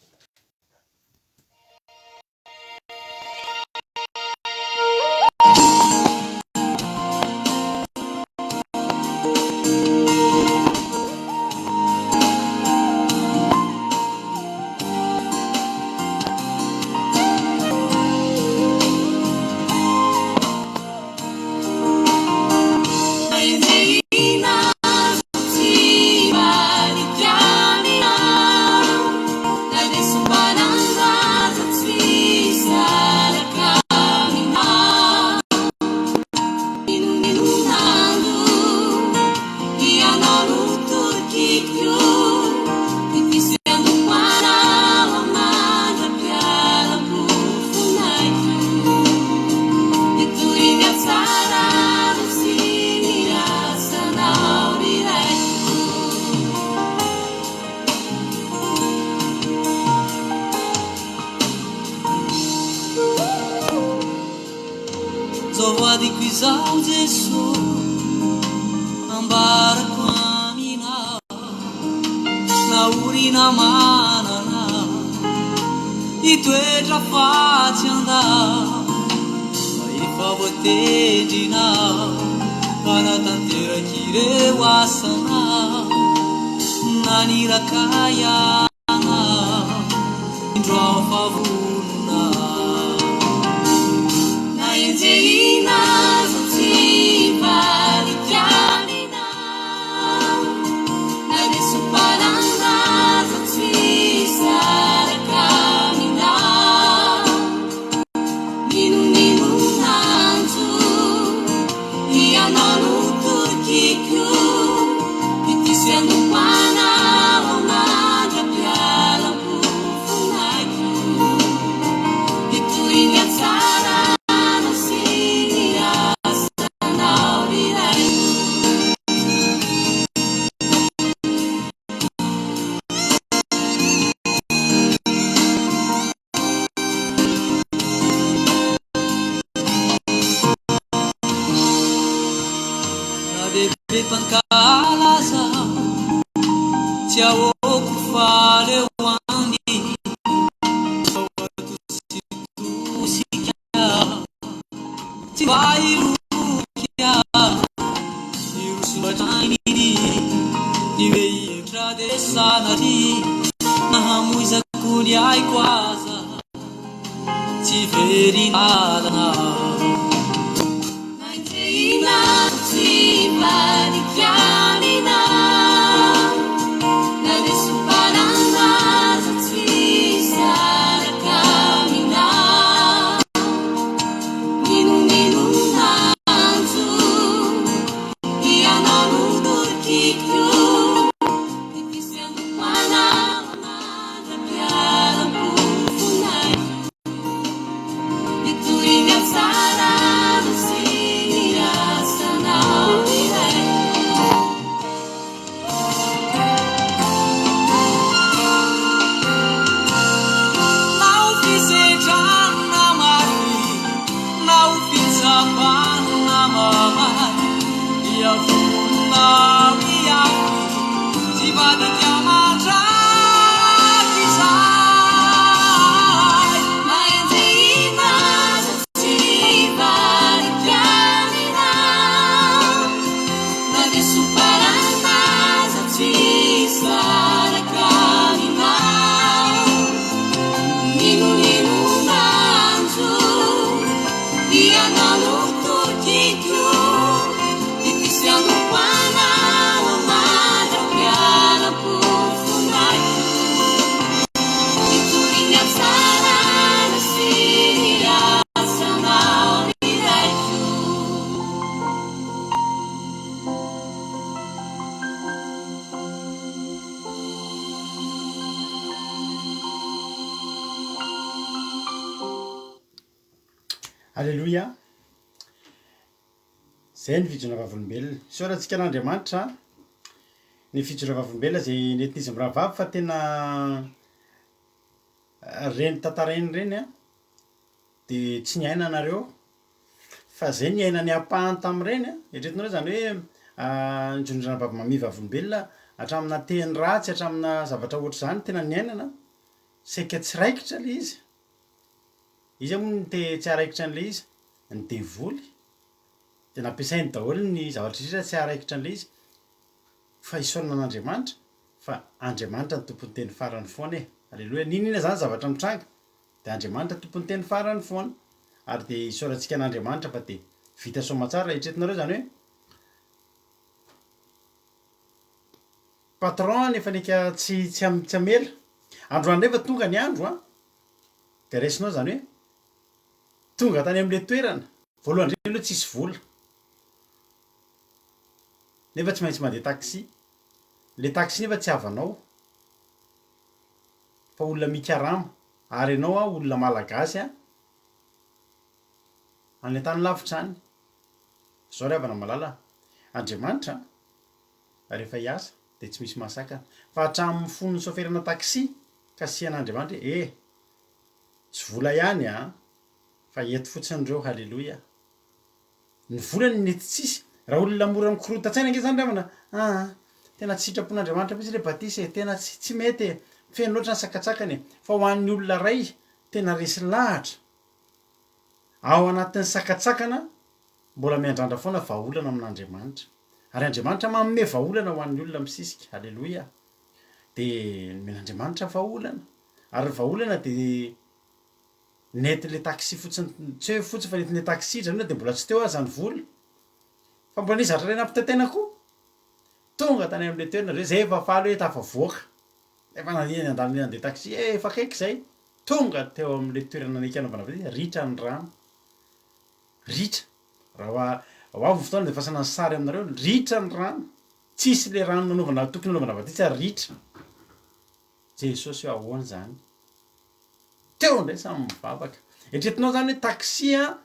Aleloia! Izay ny fijoroana vavolombelona. Isaorantsika an'Andriamanitra ny fijoroana vavolombelona izay nentin'izy mirahavavy fa tena ireny tantarainy ireny an, dia tsy niaina nareo fa zay niaina ny ampahany tamin'ireny an, eritreretinareo izany hoe nijoroana ranabavy Mamy vavolombelona hatramina teny ratsy, hatramina zavatra ohatr'izany tena niainana, saika tsy raikitra le izy. Iza moa no te tsy haharaikitra an'ilay izy? Ny devoly. Dia nampiasainy daholo ny zavatra rehetra tsy haharaikitra an'ilay izy. Fa isaorana an'Andriamanitra fa Andriamanitra no tompon'ny teny farany foana e. Aleloia. N'inon'inona izany zavatra mitranga dia Andriamanitra tompon'ny teny farany foana. Ary dia isaorantsika an'Andriamanitra fa dia vita soamantsara. Eritreretinareo izany hoe patron efa neka tsy tsy tsy hamela. Androany indray fa tonga ny andro an. Dia raisinao izany hoe tonga tany amin'ilay toerana, voalohany indrindra aloha tsisy vola, nefa tsy maintsy mandeha taxi, ilay taxi nefa tsy havanao fa olona mikarama, ary ianao an olona malagasy an, any an-tany lavitra any. Izao ry havana malala a, Andriamanitra an, rehefa hiasa dia tsy misy mahasakana fa hatramin'ny fon'ny saoferana taxi kasihan'Andriamanitra hoe eh! tsy vola ihany an! fa eto fotsiny ireo haleloia! ny vola no mety tsisy, raha olona mora mikorontan-tsaina ange zany ry havana aa tena tsy sitrapon'Andriamanitra mihitsy ilay batisa e, tena tsy tsy mety e, feno loatra ny sakantsakana e, fa ho an'ny olona iray tena resy lahatra ao anatin'ny sakantsakana Mbola miandrandra foana vahaolana amin'Andriamanitra. Ary Andriamanitra manome vahaolana ho an'ny olona misisika. Aleloia. Dia nomen'Andriamanitra vahaolana. Ary ny vahaolana dia nentin'ilay taxi fotsiny, tsy hoe fotsiny fa nentin'ilay taxi ry zareo na dia mbola tsy teo aza ny vola. Fa mbola nisy zavatra iray nampitaintaina koa. Tonga tany amin'ilay toerana ry zareo, izay efa faly hoe tafavoaka. Efa nandeha nandalo nandeha taxi, eh efa akaiky izay. Tonga teo amin'ilay toerana naiky hanaovana batisa, ritra ny rano. Ritra. Raha ho avy ny fotoana dia fasana ny sary aminareo, ritra ny rano. Tsisy le rano nanaovana tokony hanaovana batisa ritra. Jesosy ô ahoana izany? Teo indray samy mivavaka. Eritreretinao izany hoe taxi an,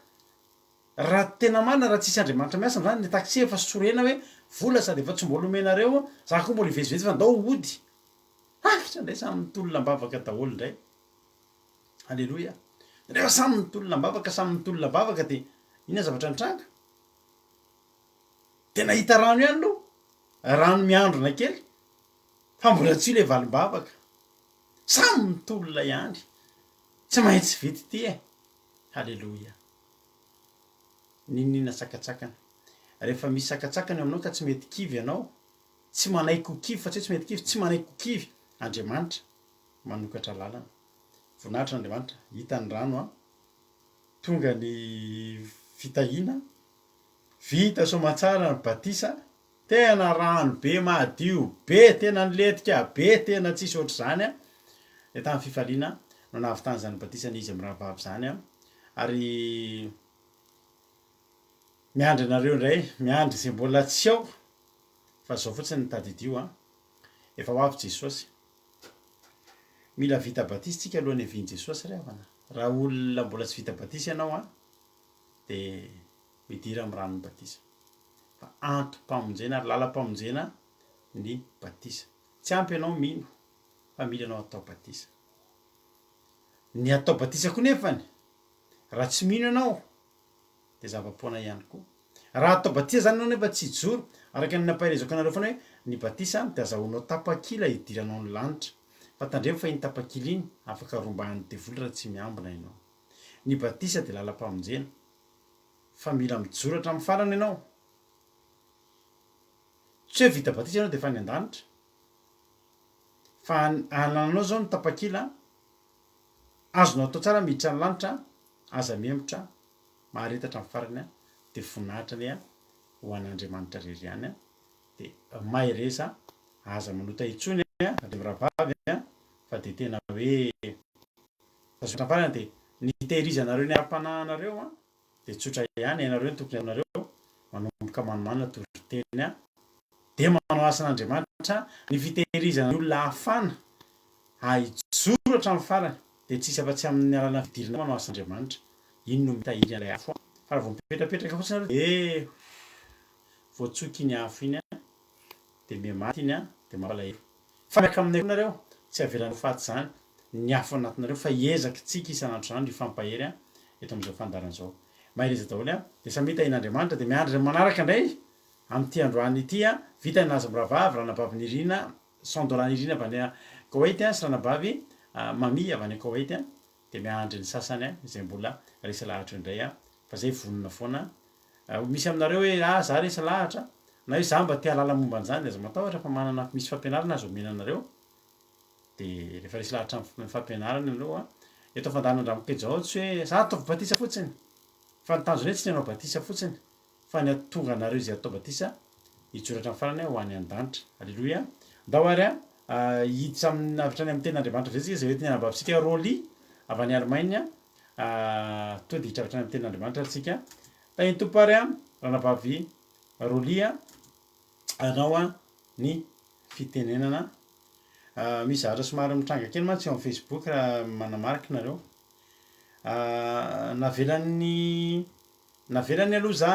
raha tena marina raha tsisy Andriamanitra miasa amin'izany, ny taxi efa sorena hoe vola sady efa tsy mbola omenareo, za koa mbola hivezivezy fa ndao hody. Lavitra indray samy mitolona am-bavaka daholo indray. Aleloia. Rehefa samy nitolona am-bavaka, samy nitolona am-bavaka dia inona zavatra nitranga? Dia nahita rano ihany aloha, rano miandrona kely, fa mbola tsy io ilay valim-bavaka. Samy nitolona ihany. Tsy maintsy vita ity e. Haleloia. N'inon'inona sakatsakana. Rehefa misy sakatsakana eo aminao ka tsy mety kivy ianao, tsy manaiky ho kivy fa tsy hoe tsy mety kivy, tsy manaiky ho kivy Andriamanitra manokatra lalana. Voninahitra Andriamanitra, hita ny rano an, tonga ny fitahiana, vita soamatsara ny batisa, tena rano be madio be, tena nilentika be, tena tsisy ohatr'izany an, dia tamin'ny fifaliana no nahavitana izany batisan'izy mirahavavy izany an, ary miandry anareo indray, miandry izay mbola tsy ao, fa izao fotsiny no tadidio an, efa ho avy Jesosy. Mila vita batisa tsika alohan'ny havian'i Jesosy ry havana. Raha olona mbola tsy vita batisa ianao an, dia midira amin'ny ranon'ny batisa. Fa antom-pamonjena ary lalam-pamonjena ny batisa. Tsy ampy ianao mino fa mila ianao atao batisa. Ny atao batisa koa nefany, raha tsy mino ianao dia zava-poana ihany koa. Raha atao batisa zany ianao nefa tsy hijoro, araka ny nampaherezako anareo foana hoe ny batisa dia azahoanao tapakila hidiranao ny lanitra. Fa tandremo fa iny tapakila iny afaka rombahan'ny devoly raha tsy miambina ianao. Ny batisa dia lalam-pamonjena. Fa mila mijoro hatramin'ny farany ianao. Tsy hoe vita batisa ianao dia efa any an-danitra. Fa anananao izao ny tapakila, azonao atao tsara miditra ny lanitra, aza mihemotra. Mahareta hatramin'ny farany an, dia voninahitra anie ho an'Andriamanitra irery ihany an, dia mahereza, aza manota intsony an, ry mirahavavy an, fa dia tena hoe hatramin'ny farany dia ny hitehirizanareo ny ara-panahinareo an, dia tsotra ihany, ianareo no tokony ataonareo, manomboka manomana toriteny an, dia manao asan'Andriamanitra, ny fitehirizana ny olona hafana hahijoro hatramin'ny farany dia tsisy afa-tsy amin'ny alalan'ny fidirana manao asan'Andriamanitra. Iny no mitahiry an'ilay afo an. Fa raha vao mipetrapetraka fotsiny nareo dia voatsoka iny afo iny an, dia miha-maty iny an, dia mampalahelo. Fa miaraka aminay koa nareo, tsy avelanay ho faty izany ny afo anatinareo fa hiezaka tsika isan'andro isan'andro hifampahery an, eto amin'izao fandaharana izao. Mahereza daholo an, dia samia tahian'Andriamanitra, dia miandry ny manaraka indray amin'ity androany ity an, vita ny laza mirahavavy, ranabavy Nirina, Sandola Nirina avy any Koweït an, sy ranabavy Mamy avy any Koweït an. Dia miandry ny sasany izay mbola resy lahatra eo indray fa zay vonona foana. Misy aminareo hoe ah za resy lahatra na hoe za mba te hahalala momba an'izany dia aza matahotra fa manana misy fampianarana azo omena anareo. Dia rehefa resy lahatra amin'ny fampianarana ianareo an, eto Fandaharan'Andramokejao tsy hoe za ataovy batisa fotsiny fa ny tanjona hoe tsy ny hanao batisa fotsiny Fa ny hahatonga anareo izay hatao batisa hijoro hatramin'ny farany ho any an-danitra. Aleloia. Ndao ary hiditra amin'ny avy hatrany amin'ny tenin'Andriamanitra amin'izay isika, izay hoentin'ny anabavintsika Rolly avy any Allemagne. Tonga dia hiditra avy hatrany amin'ny tenin'Andriamanitra ary isika. Tahin'ny Tompo ary ranabavy Rolly anao ny fitenenana. Misy zavatra somary mitranga kely mantsy eo amin'ny Facebook raha manamarika nareo. Navelan'ny Navelany aloha za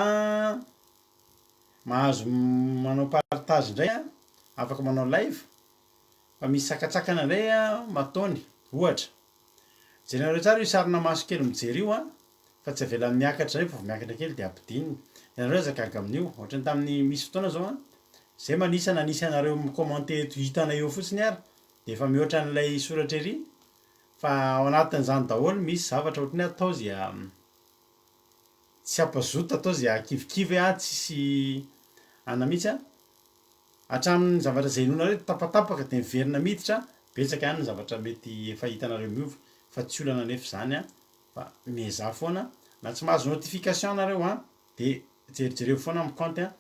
mahazo manao partage indray an, afaka manao live, fa misy sakatsakana indray an ataony, ohatra, jerenareo tsara io sarina maso kely mijery io an, fa tsy avelany miakatra zay fa vao miakatra kely de ampidininy, de nareo aza gaga amin'io, ohatran'ny tamin'ny misy fotoana zao an, zay manisa na nisy anareo mi-commenter eto hitanay eo fotsiny ary de efa mihoatra an'ilay soratra ery, fa ao anatin'izany daholo misy zavatra ohatran'ny hoe atao ze Tsy hampazoto atao ze hahakivikivy ahy tsisy ana mihitsy an! Hatramin'ny zavatra izay inoanareo dia tapatapaka dia miverina miditra, betsaka ihany ny zavatra mety efa hitanareo miova fa tsy olana anefa izany an! Fa miezaha foana na tsy mahazo notification nareo an! Dia jerijereo foana amin'ny compte an!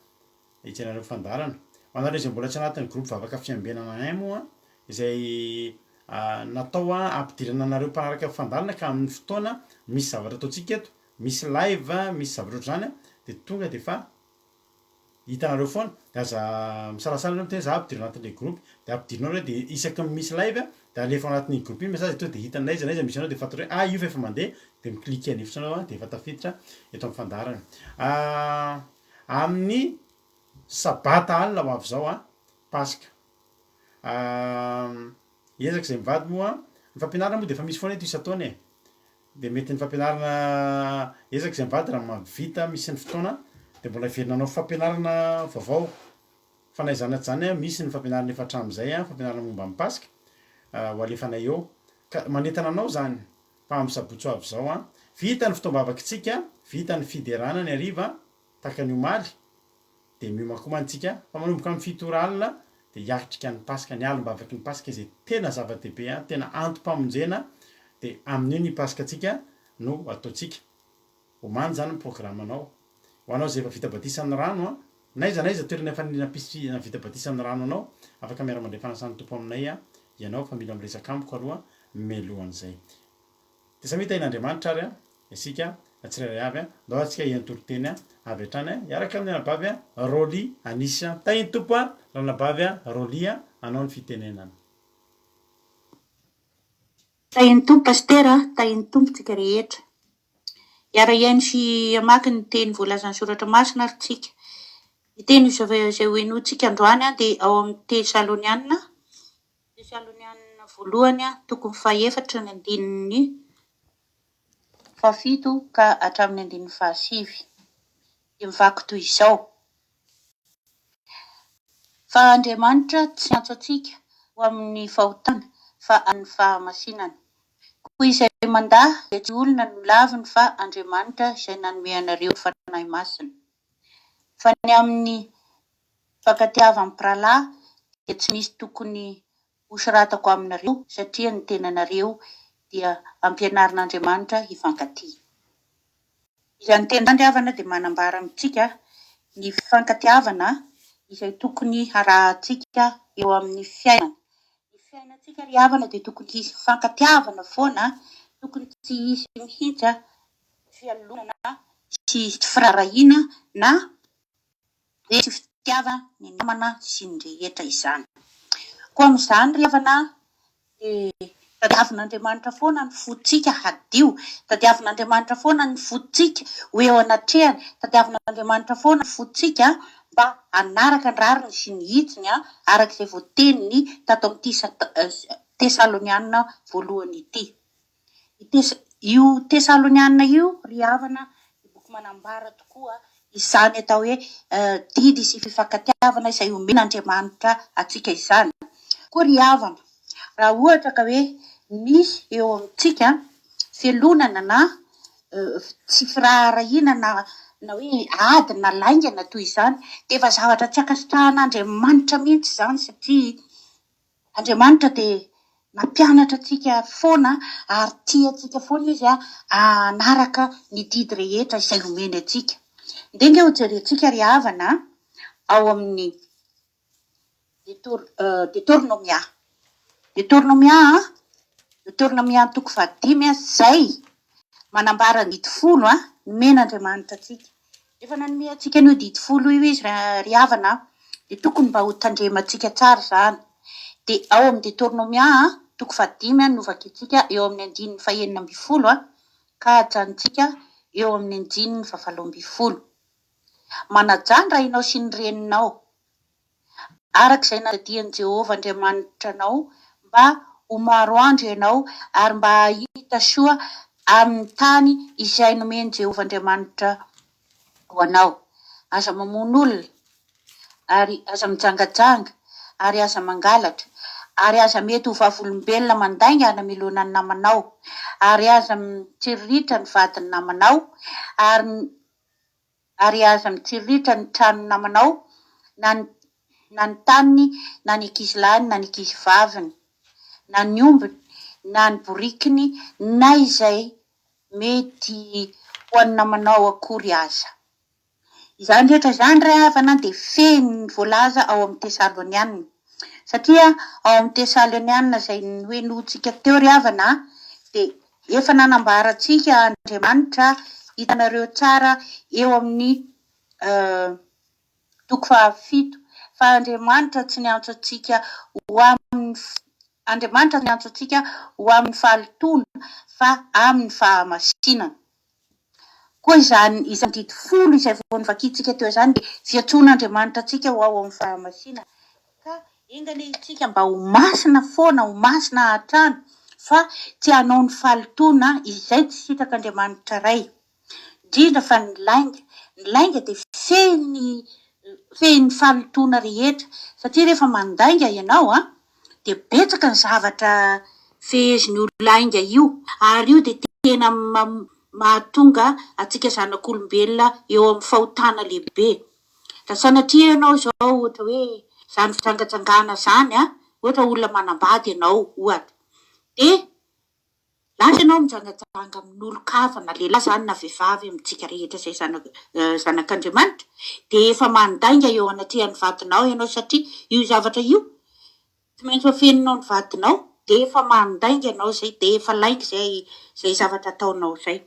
Hijerenareo fandaharana. Ho anareo izay mbola tsy anatin'ny groupe vavaka fiambenana un moa izay natao hampidirana anareo mpanaraka fandaharana ka amin'ny fotoana misy zavatra ataontsika eto, misy live, misy zavatra ohatr'izany dia tonga dia efa hitanareo foana dia aza misalasala nareo miteny hoe za ampidiro anatin'ilay groupe dia ampidirinao ireo dia isaky ny misy live dia alefa ao anatin'iny groupe iny message tonga dia hitany na aiza na aiza misy anao dia fantatrao hoe ah io fa efa mandeha dia mi-cliquer an'io fotsiny anao dia efa tafiditra eto amin'ny fandaharana. Amin'ny sabata alina ho avy izao an, Paska. Hiezaka izay mivady moa, ny fampianarana moa dia efa misy foana eto isan-taona e. Dia mety ny fampianarana, hiezaka izay mivady raha mahavita misy ny fotoana dia mbola hiverina hanao fampianarana vaovao. Fa na izany na tsy izany an, misy ny fampianarana efa hatramin'izay an, fampianarana momba ny Paska ho alefanay eo. Ka manentana anao izany fa amin'ny sabotsy ho avy izao an, vita ny fotoam-bavakitsika, vita ny fiderana ny hariva, tahaka ny omaly, dia miomankomana isika fa manomboka amin'ny fito ora alina dia hiatrika ny Paska, ny alim-bavaky ny Paska izay tena zava-dehibe an, tena antom-pamonjena, dia amin'io ny Paskantsika no ataontsika. Omany izany ny programanao. Ho anao izay efa vita batisa amin'ny rano an, n'aiza n'aiza toerana efa nampisy nahavita batisa amin'ny rano anao, afaka miara-mandray fanasan'ny Tompo aminay ianao fa mila miresaka amiko aloha mialohan'izay. Dia samia tahin'Andriamanitra ary isika tsirairay avy. Ndao ary tsika hiantoriteny avy hatrany hiaraka amin'ny anabavy Rolly Anisy. Tahin'ny Tompo ranabavy Rolly anao ny fitenenana. Tahin'ny Tompo Pasitera a, tahin'ny Tompo tsika rehetra. Hiara-hihaino sy hamaky ny teny voalazan'ny Soratra Masina ary tsika. Ny teny izay ho henointsika androany dia ao amin'ny Tesaloniana Tesalonianina voalohany tokony fahefatra ny andininy fahafito ka hatramin'ny andininy fahasivy dia mivaky toy izao, Fa Andriamanitra tsy niantso antsika ho amin'ny fahotana fa amin'ny fahamasinana. Koa izay mandà dia tsy olona no laviny fa Andriamanitra izay nanome anareo ny Fanahy Masina. Fa ny amin'ny Fifankatiavan'ny mpirahalahy dia tsy misy tokony hosoratako aminareo satria ny tenanareo dia ampianarin'Andriamanitra hifankatia. Izany teny izany ry havana dia manambara amintsika ny fifankatiavana izay tokony harahantsika eo amin'ny fiainana. Ny fiainantsika ry havana dia tokony hisy fifankatiavana foana, tokony tsy hisy mihitsy fialonana sy tsy firaharahiana na hoe tsy fitiavana ny namana sy ny rehetra izany. Koa amin'izany ry havana dia Tadiavin'Andriamanitra foana ny fontsika hadio. Tadiavin'Andriamanitra foana ny fontsika ho eo anatrehany. Tadiavin'Andriamanitra foana ny fontsika mba hanaraka ny rariny sy ny hitsiny araka izay voateniny tato amin'ity Tesaloniana voalohany ity. Io Tesaloniana io, ry havana, dia boky manambara tokoa izany atao hoe didy sy fifankatiavana izay omen'Andriamanitra antsika izany. Koa ry havana, raha ohatra ka hoe misy eo amintsika fialonana na tsy firaharahiana na na hoe ady na lainga na toy izany, dia efa zavatra tsy ankasitrahan'Andriamanitra mihitsy izany satria Andriamanitra dia nampianatra antsika foana ary tia antsika foana Izy hanaraka ny didy rehetra izay omeny antsika. Ndeha ange hojerentsika ry havana ao amin'ny Deoteronomia. Deoteronomia, Deoteronomia toko fahadimy izay manambara ny didy folo nomen'Andriamanitra antsika. Rehefa nanome antsika an'io didy folo io izy ry havana dia tokony mba ho tandremantsika tsara izany. Dia ao amin'ny Deoteronomia toko fahadimy no vakintsika eo amin'ny andininy fahenina ambin'ny folo ka hajanontsika eo amin'ny andininy fahavalo ambin'ny folo. Manajà ny rainao sy ny reninao, araka izay nandidian'i Jehovah Andriamanitra anao, mba ho maro andro ianao ary mba hahita soa amin'ny tany izay nomen'i Jehovah Andriamanitra ho anao. Aza mamono olona, ary aza mijangajanga, ary aza mangalatra, ary aza mety ho vavolombelona mandainga hanamelohana ny namanao, ary aza mitsiriritra ny vadin'ny namanao, ary ary aza mitsiriritra ny tranon'ny namanao, na ny na ny taniny, na ny ankizilahiny, na ny ankizivaviny, na ny ombiny, na ny borikiny, na izay mety ho an'ny namanao akory aza. Izany rehetra izany ry havana dia feno ny voalaza ao amin'ny Tesaloniana. Satria ao amin'ny Tesaloniana izay nohenointsika teo ry havana dia efa nanambara antsika Andriamanitra, hitanareo tsara eo amin'ny toko fahafito, fa Andriamanitra tsy niantso antsika ho amin'ny Andriamanitra niantso antsika ho amin'ny fahalotoana fa amin'ny fahamasinana. Koa izany izany didy folo izay vao novakintsika teo izany dia fiantsoan'Andriamanitra antsika ho ao amin'ny fahamasinana. Ka enga anie isika mba ho masina foana, ho masina hatrany fa tsy hanao ny fahalotoana izay tsy sitrak'Andriamanitra Ray. Indrindra fa ny lainga. Ny lainga dia fehin'ny fehin'ny fahalotoana rehetra satria rehefa mandainga ianao an, dia betsaka ny zavatra fehezin'io lainga io ary io dia tena mahatonga antsika zanak'olombelona eo amin'ny fahotana lehibe. Raha sanatria ianao izao ohatra hoe izany fijangajangana izany an, ohatra olona manambady ianao ohatra, dia Lasa ianao mijangajanga amin'olon-kafa na lehilahy izany na vehivavy amintsika rehetra izay zanak'Andriamanitra dia efa mandainga eo anatrehan'ny vadinao ianao satria io zavatra io tsy maintsy ho afeninao ny vadinao dia efa mandainga ianao izay dia efa lainga izay izay zavatra ataonao izay.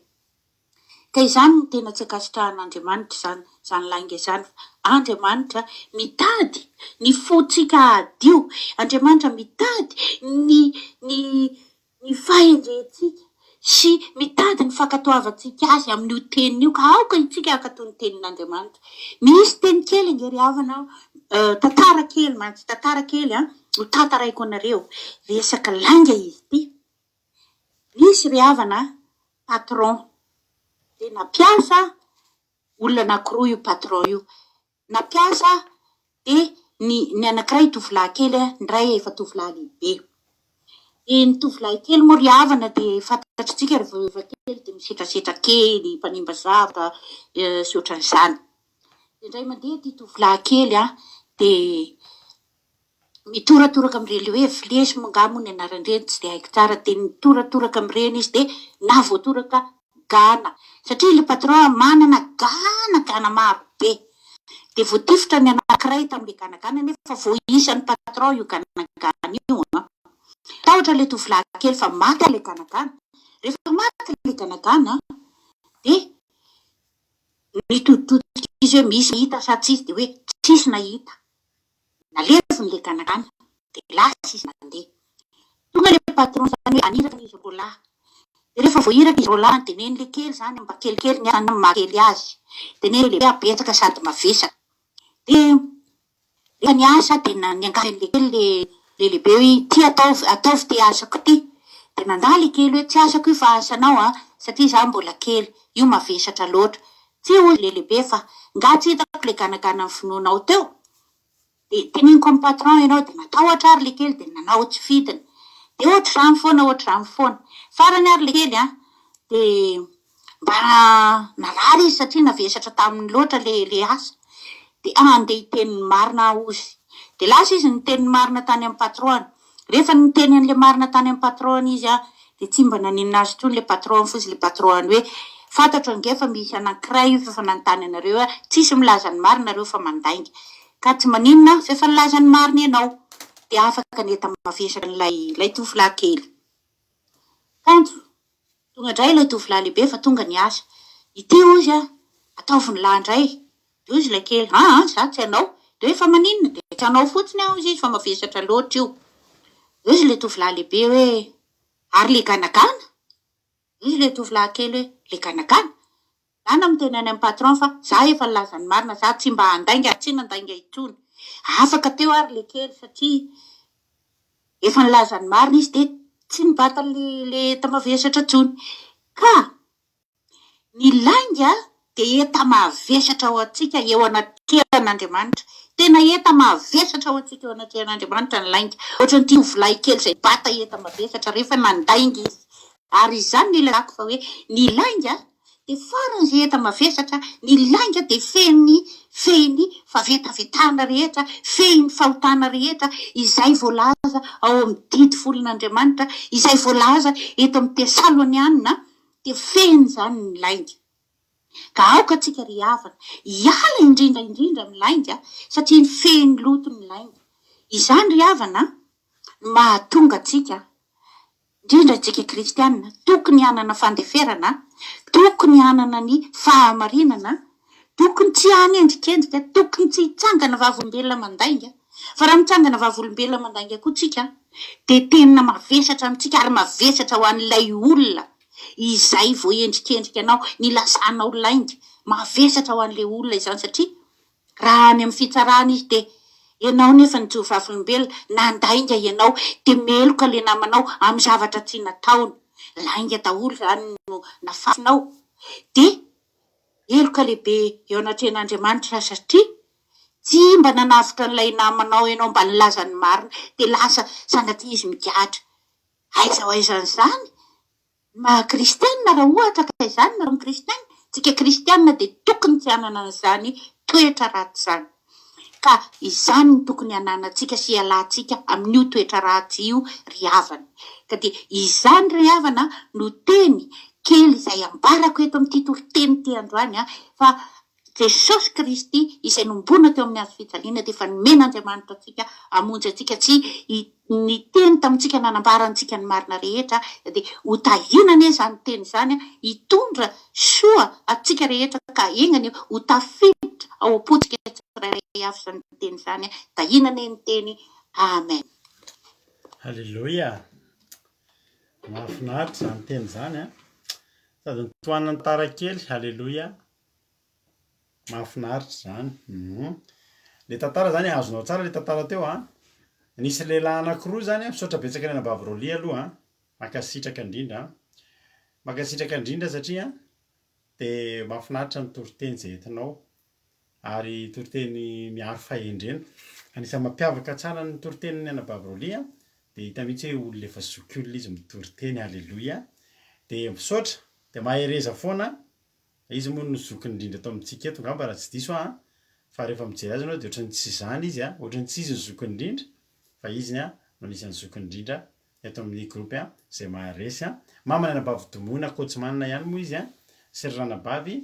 Ka izany no tena tsy ankasitrahan'Andriamanitra izany izany lainga izany fa Andriamanitra mitady ny fontsika hadio, Andriamanitra mitady ny ny ny fahendrentsika sy mitady ny fankatoavantsika Azy amin'io teniny io ka aoka isika hankatò ny tenin'Andriamanitra. Misy teny kely ange ry havana tantara kely mantsy, tantara kely an, ho tantaraiko anareo, resaka lainga izy ity. Nisy ry havana patron dia nampiasa olona anakiroa io patron io. Nampiasa dia ny ny anakiray tovolahy kely, ny iray efa tovolahy lehibe. Dia ny tovolahy kely moa ry havana dia fantatritsika rehefa efa kely dia misetrasetra kely, mpanimba zavatra sy ohatran'izany. Dia indray mandeha ity tovolahy kely dia Mitoratoraka amin'ireny ilay hoe flesy moa angaha moa ny anaran'ireny tsy dia haiko tsara dia mitoratoraka amin'ireny izy dia nahavoatoraka gana satria ilay patron manana gana gana maro be dia voatifitra ny anankiray tamin'ilay ganagana nefa voaisan'ny patron io ganagana io an! Tahotra ilay tovolahy kely fa maty ilay ganagana, rehefa maty ilay ganagana dia nitoditodika izy hoe misy nahita sa tsisy dia hoe tsisy nahita. Naleviny ilay ganagana dia lasa izy nandeha. Tonga ilay patron izany hoe haniraka an'izy roalahy. Dia rehefa voahiraka izy roalahy dia neny ilay kely izany mba kelikely ny asany amin'ny maha kely azy. Dia neny ilay lehibe betsaka sady mavesatra. Dia rehefa niasa dia niangavy an'ilay kely ilay ilay lehibe hoe ity ataovy ataovy ity asako ity. Dia nandà ilay kely hoe tsy asako io fa asanao an, satria izaho mbola kely, io mavesatra loatra. Tsia hoy ilay lehibe fa nga tsy hitako ilay ganaganan'ny finoanao teo? Dia teneniko amin'ny patron ianao dia natahotra ary lekely dia nanao tsy fidiny. Dia ohatr'izany foana ohatr'izany foana. Farany ary lekely an, dia mba narary izy satria navesatra taminy loatra le le asa. Dia andeha hiteny ny marina aho hozy. Dia lasa izy niteny ny marina tany amin'ny patron-ny. Rehefa niteny an'ilay marina tany amin'ny patron-ny izy an, dia tsy mba naninona azy intsony ilay patron-ny fa hozy ilay patron-ny hoe, fantatro ange fa misy anankiray io f'efa nanontany anareo aho, tsisy milaza ny marina nareo fa mandainga. Ka tsy maninona fa efa nilaza ny marina ianao dia afaka ny enta-mavesatra an'ilay ilay tovolahy kely. Kanjo, tonga indray ilay tovolahy lehibe fa tonga ny asa. Ity hozy a, ataovy ny lahy indray. Dia hozy ilay kely, aa, za tsy hanao. Dia hoe fa maninona? Dia tsy hanao fotsiny aho hozy izy fa mavesatra loatra io. Dia hozy ilay tovolahy lehibe hoe, ary le ganagana? Hoy ilay tovolahy kely hoe, le ganagana? Za na miteny any am patron fa za efa nilaza ny marina za tsy mba handainga ary tsy nandainga intsony. Afaka teo ary le kely satria efa nilaza ny marina izy de tsy nibata le le enta-mavesatra intsony. Ka ny lainga dia enta-mavesatra ho antsika eo anatrehan'Andriamanitra. Tena enta-mavesatra ho antsika eo anatrehan'Andriamanitra ny lainga. Ohatran'ity tovolahy kely izay nibata enta-mavesatra rehefa nandainga izy. Ary izany no ilazako fa hoe ny lainga dia faran'izay enta-mavesatra, ny lainga dia feno fehiny fahavetavetana rehetra, fehiny fahotana rehetra, izay voalaza ao amin'ny didy folon'Andriamanitra, izay voalaza eto amin'ny Tesaloniana, dia fehiny izany ny lainga. Ka aoka antsika ry havana hiala indrindra indrindra amin'ny lainga satria ny fehiny loto ny lainga. Izany ry havana no mahatonga antsika indrindra isika kristiana, tokony hanana fandeferana, tokony hanana ny fahamarinana, tokony tsy hanendrikendrika, tokony tsy hitsangana vavolombelona mandainga, fa raha mitsangana vavolombelona mandainga koa tsika dia tena mavesatra amintsika ary mavesatra ho an'ilay olona izay voaendrikendrika anao, nilazanao lainga, mavesatra ho an'ilay olona izany satria Raha any amin'ny fitsarana izy dia ianao nefa nijoro vavolombelona, nandainga ianao, dia meloka ilay namanao amin'ny zavatra tsy nataony. Lainga daholo izany no nafafinao. Dia heloka lehibe eo anatrehan'Andriamanitra satria tsy mba nanavotra an'ilay namanao ianao mba nilaza ny marina, dia lasa sanatria izy migadra. Aiza ho aiza an'izany? Ny maha kristianina raha ohatra ka izany no amin'ny kristianina, tsika kristianina dia tokony tsy hanana an'izany toetra ratsy izany. Ka izany no tokony hananantsika sy hialantsika amin'io toetra ratsy io ry havana. Ka dia izany ry havana no teny kely izay ambarako eto amin'ity toriteny ity androany fa Jesosy Kristy izay nombona teo amin'ny hazo fijaliana dia efa nomen'Andriamanitra antsika hamonjy antsika tsy niteny tamintsika nanambara antsika ny marina rehetra dia ho tahiana anie izany teny izany hitondra soa antsika rehetra ka enga anie ho tafiditra ao am-pontsika tsirairay avy izany teny izany tahiana anie ny teny Amen. Haleloia! Mahafinaritra izany teny izany an! Sady nitohanan'ny tara kely, haleloia! Mahafinaritra izany. Hum. Le tantara zany azonao tsara le tantara teo an. Nisy lehilahy anankiroa zany an, misaotra betsaka ny anabavy Rolly aloha an. Mankasitraka indrindra an. Mankasitraka indrindra satria de mahafinaritra ny toriteny izay entinao ary toriteny miaro fahendrena. Anisan'ny mampiavaka tsara ny toritenin'ny anabavy Rolly an, de hita mihitsy hoe olona efa zokiolona izy mitory teny, aleloia. De misaotra, de mahereza foana Izy moa no zokiny indrindra eto amintsika eto angamba raha tsy diso aho an, fa rehefa mijery azy ianao dia ohatran'ny tsy izany izy an, ohatran'ny tsy izy no zokiny indrindra fa izy an no anisan'ny zokiny indrindra eto amin'ny groupe an, izay maharesy an. Mamany anabavy Domoina Kotsimanana ihany moa izy an, sy ry ranabavy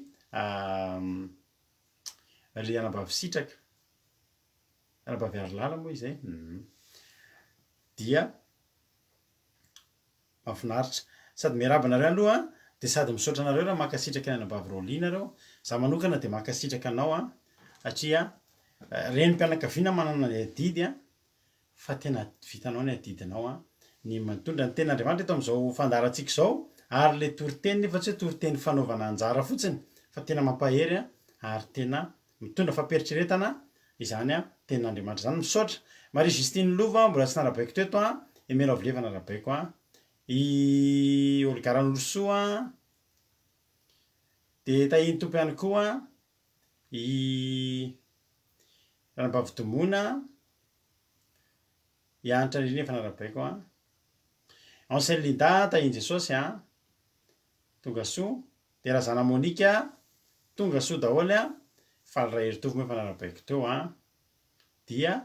ry anabavy Sitraka, anabavy Harilala moa izy e, dia. Mahafinaritra. Sady miarahaba anareo aloha an, dia sady misaotra anareo raha mankasitraka ny anabavy Rolly nareo. Za manokana dia mankasitraka anao an, satria renim-pianakaviana manana ny adidy an, fa tena vitanao ny adidinao an. Ny mitondra ny tenin'Andriamanitra eto amin'izao fandaharantsika izao ary ilay toriteny nefa tsy hoe toriteny fanaovana anjara fotsiny fa tena mampahery ary tena mitondra fampiheritreretana izany tenin'Andriamanitra izany. Misaotra Marie Justine Lova mbola tsy narabaiko teto an, Aimé Ravoleva narabaiko an, i Olga Ranorosoa dia tahian'ny Tompo ihany koa i Ranabavy Domoina. Hiantra indrindra efa narabaiko an. Ancel Linda tahin'i Jesosy an. Tonga soa. Dia Razana Monica tonga soa daholo an. Faly Raheritovo moa efa narabaiko teo an. Dia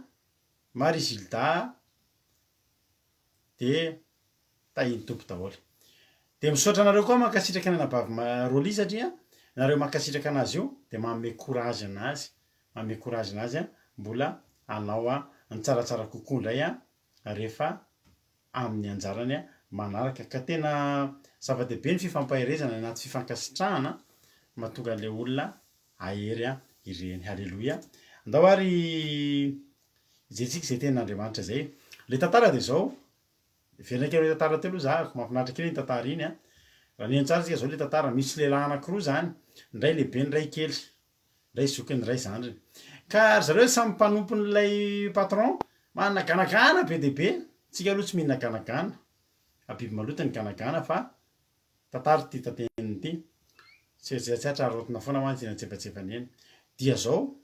Marie Gilda dia tahin'ny Tompo daholo. Dia misaotra anareo koa mankasitraka ny anabavy Rolly satria nareo mankasitraka anazy io dia manome courage anazy, manome courage anazy mbola hanao ny tsaratsara kokoa indray rehefa amin'ny anjarany manaraka. Ka tena zava-dehibe ny fifampaherezana any anaty fifankasitrahana mahatonga an'ilay olona hahery ireny. Haleloia. Andao ary hijerentsika izay tenin'Andriamanitra izay. Ilay tantara dia izao, Miverina kely amin'ilay tantara teo aloha za, mahafinaritra kely iny tantara iny an. Raha nihaino tsara tsika zao ilay tantara, misy lehilahy anakiroa zany, ny iray lehibe ny iray kely, ny iray zokiny ny iray zandriny. Ka ry zareo samy mpanompon'ilay patron, manana ganagana be dia be, tsika aloha tsy mihinana ganagana, fa biby maloto ny ganagana fa tantara ity tanteniny ity, tsy tsy atra arotina foana mantsy eny antsefatsefany eny. Dia zao,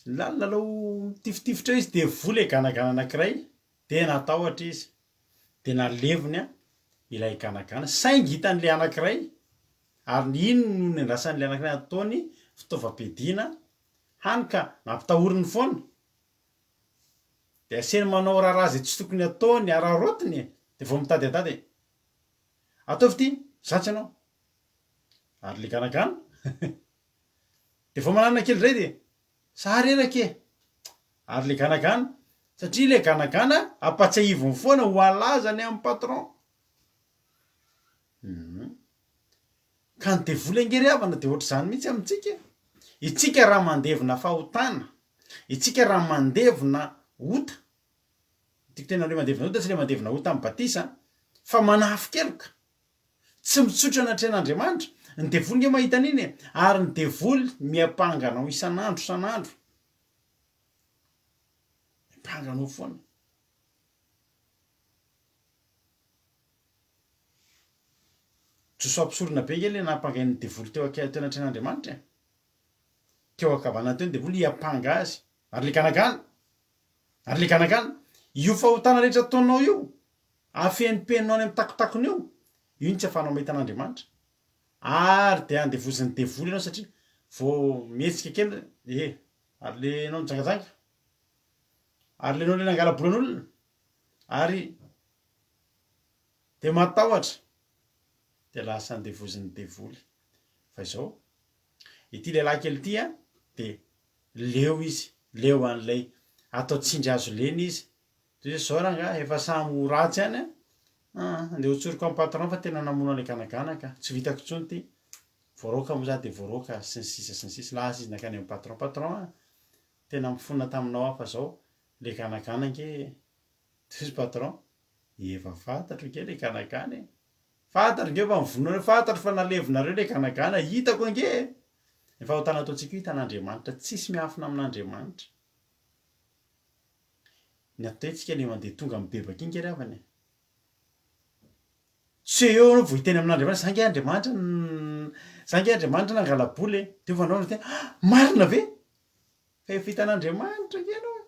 Nilalao mitifitifitra eo izy dia voa ilay ganagana anankiray dia natahotra izy dia naleviny ilay ganagana saingy hitan'ilay anankiray ary iny no nendrasan'ilay anankiray nataony fitaovam-piadiana hany ka nampitahoriny foana dia asainy manao raharaha izay tsy tokony ataony araraotiny e dia vao mitady e ataovy ity za tsy hanao ary ilay ganagana De vao mananana kely indray de za reraka e! Ary le ganagana, satria le ganagana ampatsiahiviny foana ho alazany amin'ny patron. Hum. Ka ny devoly ange ry havana de ohatr'izany mihitsy amintsika e! Itsika raha mandevona fahotana, itsika raha mandevona ota, tiako tenenina hoe mandevona ota tsy le mandevona ota amin'ny batisa an, fa manafin-keloka, Tsy mitsotra anatrehan'Andriamanitra. Ny devoly nge mahita an'iny e! Ary ny devoly miampanga anao isan'andro isan'andro. Miampanga anao foana. Josoa mpisorona be nge le nampangain'ny devoly teo teo anatrehan'Andriamanitra e! Teo ankavanana teo ny devoly hiampanga azy. Ary le ganagana! Ary le ganagana! Io fahotana rehetra ataonao io, Afenimpenina any amin'ny takotakony io, io no tsy afahanao mahita an'Andriamanitra. Ary dia andevozin'ny devoly ianao satria vao mihetsika kely eh, ary le ianao nijangajanga, ary le ianao le nangala-bolan'olona, ary dia matahotra, dia lasa andevozin'ny devoly. Fa izao, ity lehilahy kely ity an, dia leo izy, leo an'ilay atao tsindry hazo lena izy, Toy izao rangahy, efa samy ho ratsy ihany an! Aa, andeha ho tsoriko amin'ny patron fa tena namono an'ilay ganagana ka, tsy vitako intsony ity, voaroaka moa za dia voaroaka sy ny sisa sy ny sisa, lasa izy nankany amin'ny patron, patron a, tena mifona taminao aho fa zao, le ganagana ange, toy izy patron, efa fantatro ange le ganagana e, fantatro ange fa nivononareo, fantatro fa nalevinareo le ganagana, hitako ange e! Ny fahotana ataontsika io hitan'Andriamanitra, tsisy miafina amin'Andriamanitra. Ny ataontsika le mandeha tonga mibebaka iny nge ry havana e. Tsy hoe eo anao vao hiteny amin'Andriamanitra, za nge Andriamanitra za nge Andriamanitra nangala-bola e. Dia vao anao miteny, ah! Marina ve? Fa efa hitan'Andriamanitra nge ianao e.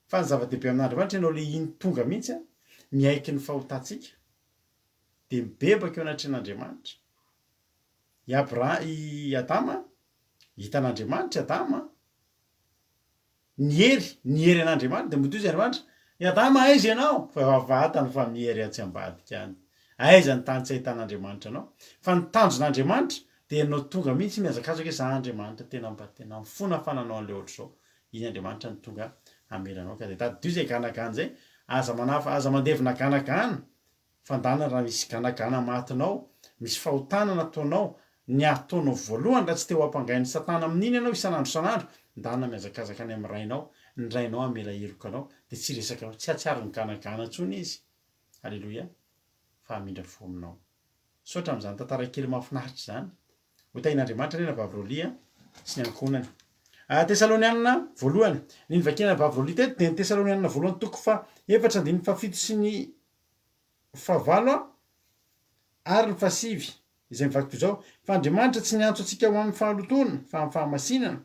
Fa ny zava-dehibe amin'Andriamanitra ianao le iny tonga mihitsy an, miaiky ny fahotantsika, dia mibebaka eo anatrehan'Andriamanitra. I Abra- i Adama, hitan'Andriamanitra i Adama, Niery, niery an'Andriamanitra, dia mody hoy izy Andriamanitra, I Adama aiza ianao? Fa efa vatany fa miery atsy ambadika any. Aiza ny tany tsy ahitan'Andriamanitra anao? Fa ny tanjon'Andriamanitra dia ianao tonga mihitsy mihazakazaka hoe za Andriamanitra tena mba tena mifona fa nanao an'ilay ohatr'izao. Iny Andriamanitra no tonga hamela anao. Ka dia tadidio izay ganagana izay, aza manafa, aza mandevina ganagana. Fandana raha misy ganagana matinao, misy fahotana nataonao, ny ataonao voalohany raha tsy te ho ampangain'i satana amin'iny ianao isan'andro isan'andro, ndana mihazakazaka any amin'ny rainao, ny rainao hamela heloka anao, dia. Dia tsy hiresaka, tsy hahatsiaro ny ganagana intsony izy. Aleloia. Fa hamindra fo aminao. Misaotra amin'izany tantara kely mahafinaritra izany. Ho tahian'Andriamanitra anie Rahavavy Rolly a, sy ny ankohonany. Tesalonianina voalohany. Ny novakiana Rahavavy Rolly teto dia ny Tesalonianina voalohany toko faha efatra andininy fahafito sy ny fahavalo ary ny fahasivy izay mivaky toy izao, Fa Andriamanitra tsy niantso antsika ho amin'ny fahalotoana, fa amin'ny fahamasinana.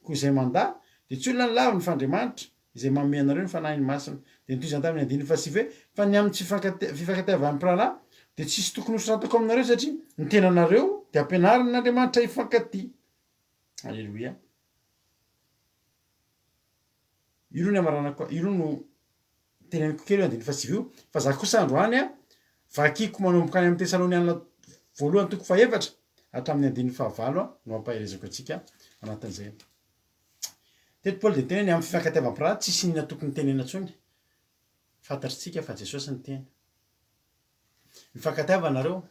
Koa izay mandà, dia tsy olona ny laviny, fa Andriamanitra, izay manome anareo ny Fanahiny Masina. Dia notohizany tamin'ny andininy fahasivy hoe, Fa ny amin'ny tsy fifankatiavan'ny mpirahalahy, dia tsisy tokony hosoratako aminareo, satria ny tenanareo dia ampianarin'Andriamanitra hifankatia. Aleloia. Io aloha ny hamaranako, io aloha no teneniko kely io andininy fahasivy io, fa za kosa androany a, vakiko manomboka any amin'ny Tesalonianina voalohany toko fahefatra hatramin'ny andininy fahavalo a, no ampaherezako antsika anatin'izay. Teto Paoly dia niteny hoe ny amin'ny fifankatiavam-piraha tsisy inona tokony tenena intsony, fantatritsika fa Jesosy niteny. Mifankatiava nareo,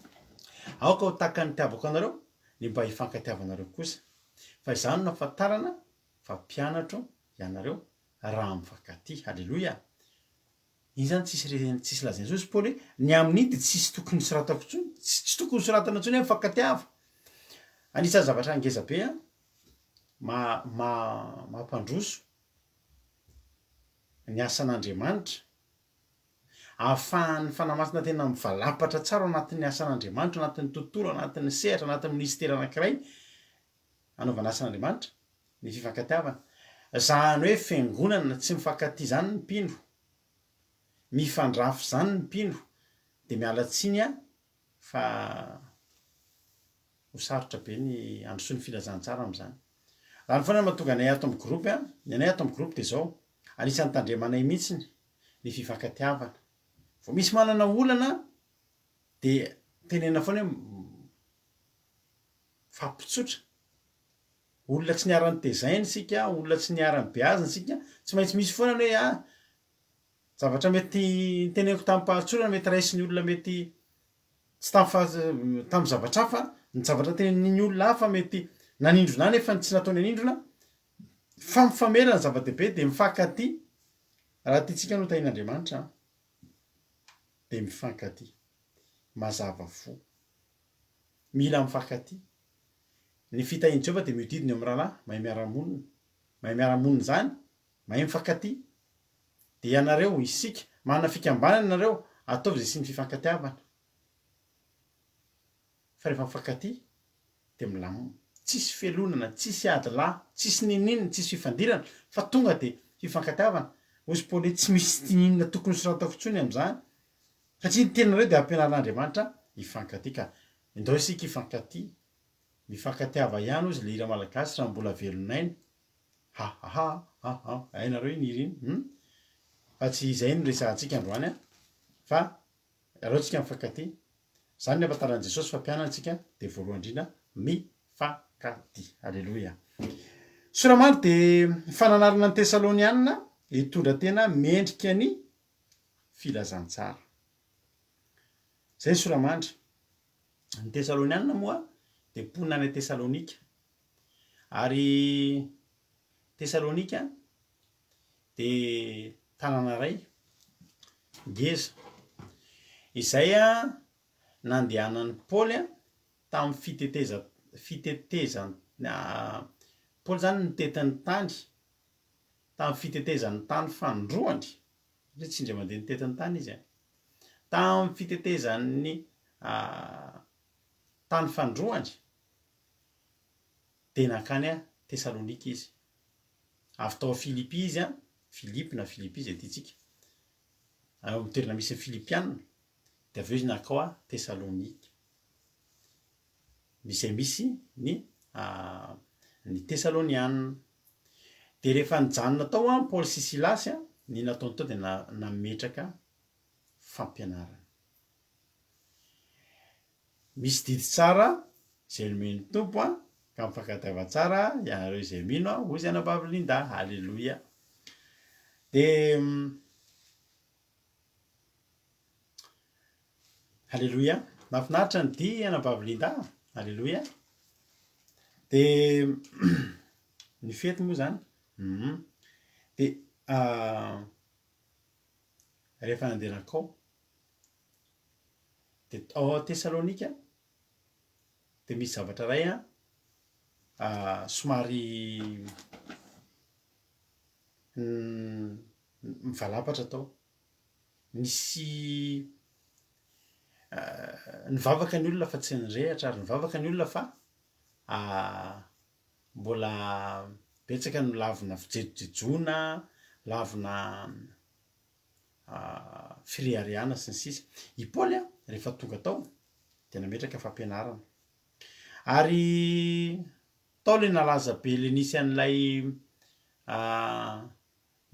aoka ho tahaka ny nitiavako anareo ny mba hifankatiavanareo kosa, fa izany no ahafantarana fa mpianatro ianareo raha mifankatia. Haleloia! Iny zany tsisy re, tsisy lazaina intsony hozy Paoly hoe, ny amin'iny dia tsisy tokony soratako intsony, tsy tokony soratana intsony hoe mifankatiava. Anisan'ny zavatra ngeza be an, ma, ma, mampandroso ny asan'Andriamanitra, ahafahan'ny Fanahy Masina tena mivalapatra tsara ao anatin'ny asan'Andriamanitra, ao anatin'ny tontolo, ao anatin'ny sehatra, ao anatin'ny minisitera anankiray, anaovana asan'Andriamanitra, ny fifankatiavana. Zany hoe fiangonana tsy mifankatia zany ny mpino, mifandrafy zany ny mpino, de miala tsiny aho fa ho sarotra be ny handrosoan'ny filazantsara amin'izany. Zany foana no mahatonga anay ato amin'ny groupe an, ny anay ato amin'ny groupe de zao, anisan'ny tandremanay mihitsiny ny fifankatiavana. Vao misy manana olana de tenenina foana hoe Mifampitsotra. Olona tsy niara-nitezaina isika, olona tsy niara-nibeazina isika, tsy maintsy misy foana ny hoe ah, zavatra mety niteneniko tamim-pahatsorana mety raisin'ny olona mety tsy tamin'ny faha- tamin'ny zavatra hafa, ny zavatra tenenin'ny olona hafa mety nanindrona ahy nefa tsy nataony hanindrona, fa mifamela ny zava-dehibe dia mifankatia, raha tiantsika ny ho tahian'Andriamanitra an, dia mifankatia, mazava fo. Mila mifankatia. Ny fitahian'i Jehovah dia mihodidina eo amin'ny rahalahy, mahay miara-monina. Mahay miara-monina izany, mahay mifankatia. Dia ianareo, isika, manana fikambanana ianareo, ataovy izay hisian'ny fifankatiavana. Fa rehefa mifankatia, dia milamina. Tsisy felonana, tsisy ady lahy, tsisy n'inon'inona, tsisy fifandirana, fa tonga dia fifankatiavana. Hoy Paoly hoe, tsy misy n'inona tokony hosoratako intsony amin'izany. Satria ny teninareo dia ampianarin'Andriamanitra hifankatia ka indao isika hifankatia, mifankatiava ihany hozy le hira malagasy raha mbola velon'aina, ha ha ha ha hainareo iny hira iny hum fa tsy izay no resahantsika androany an fa aleo tsika mifankatia, zany ny ahafantaran'i Jesosy fa mpianany tsika dia voalohany indrindra mifankatia, aleloia. Soramandry dia fananarana ny Tesalonianina hitondra tena mendrika ny filazantsara. Izay ny soramandry. Ny Tesalonianina moa dia mponina any Tesalonika. Ary Tesalonika dia tanàna iray ngeza izay nandehanan'i Paoly tamin'ny fiteteza fitetezan Paoly izany nitety ny tany tamin'ny fitetezan'ny tany fanindroany Satria tsy indray mandeha nitety ny tany izy an. Tamin'ny fitetezan'ny tany fandroany dia nankany Tesalonika izy. Avy tao Filipy izy an, Filipy na Filipy izay tiantsika. Ao amin'ny toerana misy ny Filipiana, dia avy eo izy nankao Tesalonika. Izay misy ny ny Tesaloniana. Dia rehefa nijanona tao an Paoly sy Silasy an, ny nataony tao dia nametraka fampianarana. Misy didy tsara izay nomen'ny Tompo an, ka mifankatiava tsara ianareo izay mino an, hoy izy anabavy Linda, Aleloia. Dia Aleloia, mahafinaritra ny dihy anabavy Linda, Aleloia. Dia ny fety moa izany, hum, dia. Rehefa nandeha nankao, dia ao Tesalonika dia misy zavatra iray an, somary mivalapatra tao. Nisy nivavaka ny olona fa tsy nirehatra ary nivavaka ny olona fa mbola betsaka no lavina fijejojejoana, lavina fireharehana sy ny sisa. I Paoly rehefa tonga tao dia nametraka fampianarana. Ary tao ilay nalaza be ilay nisy an'ilay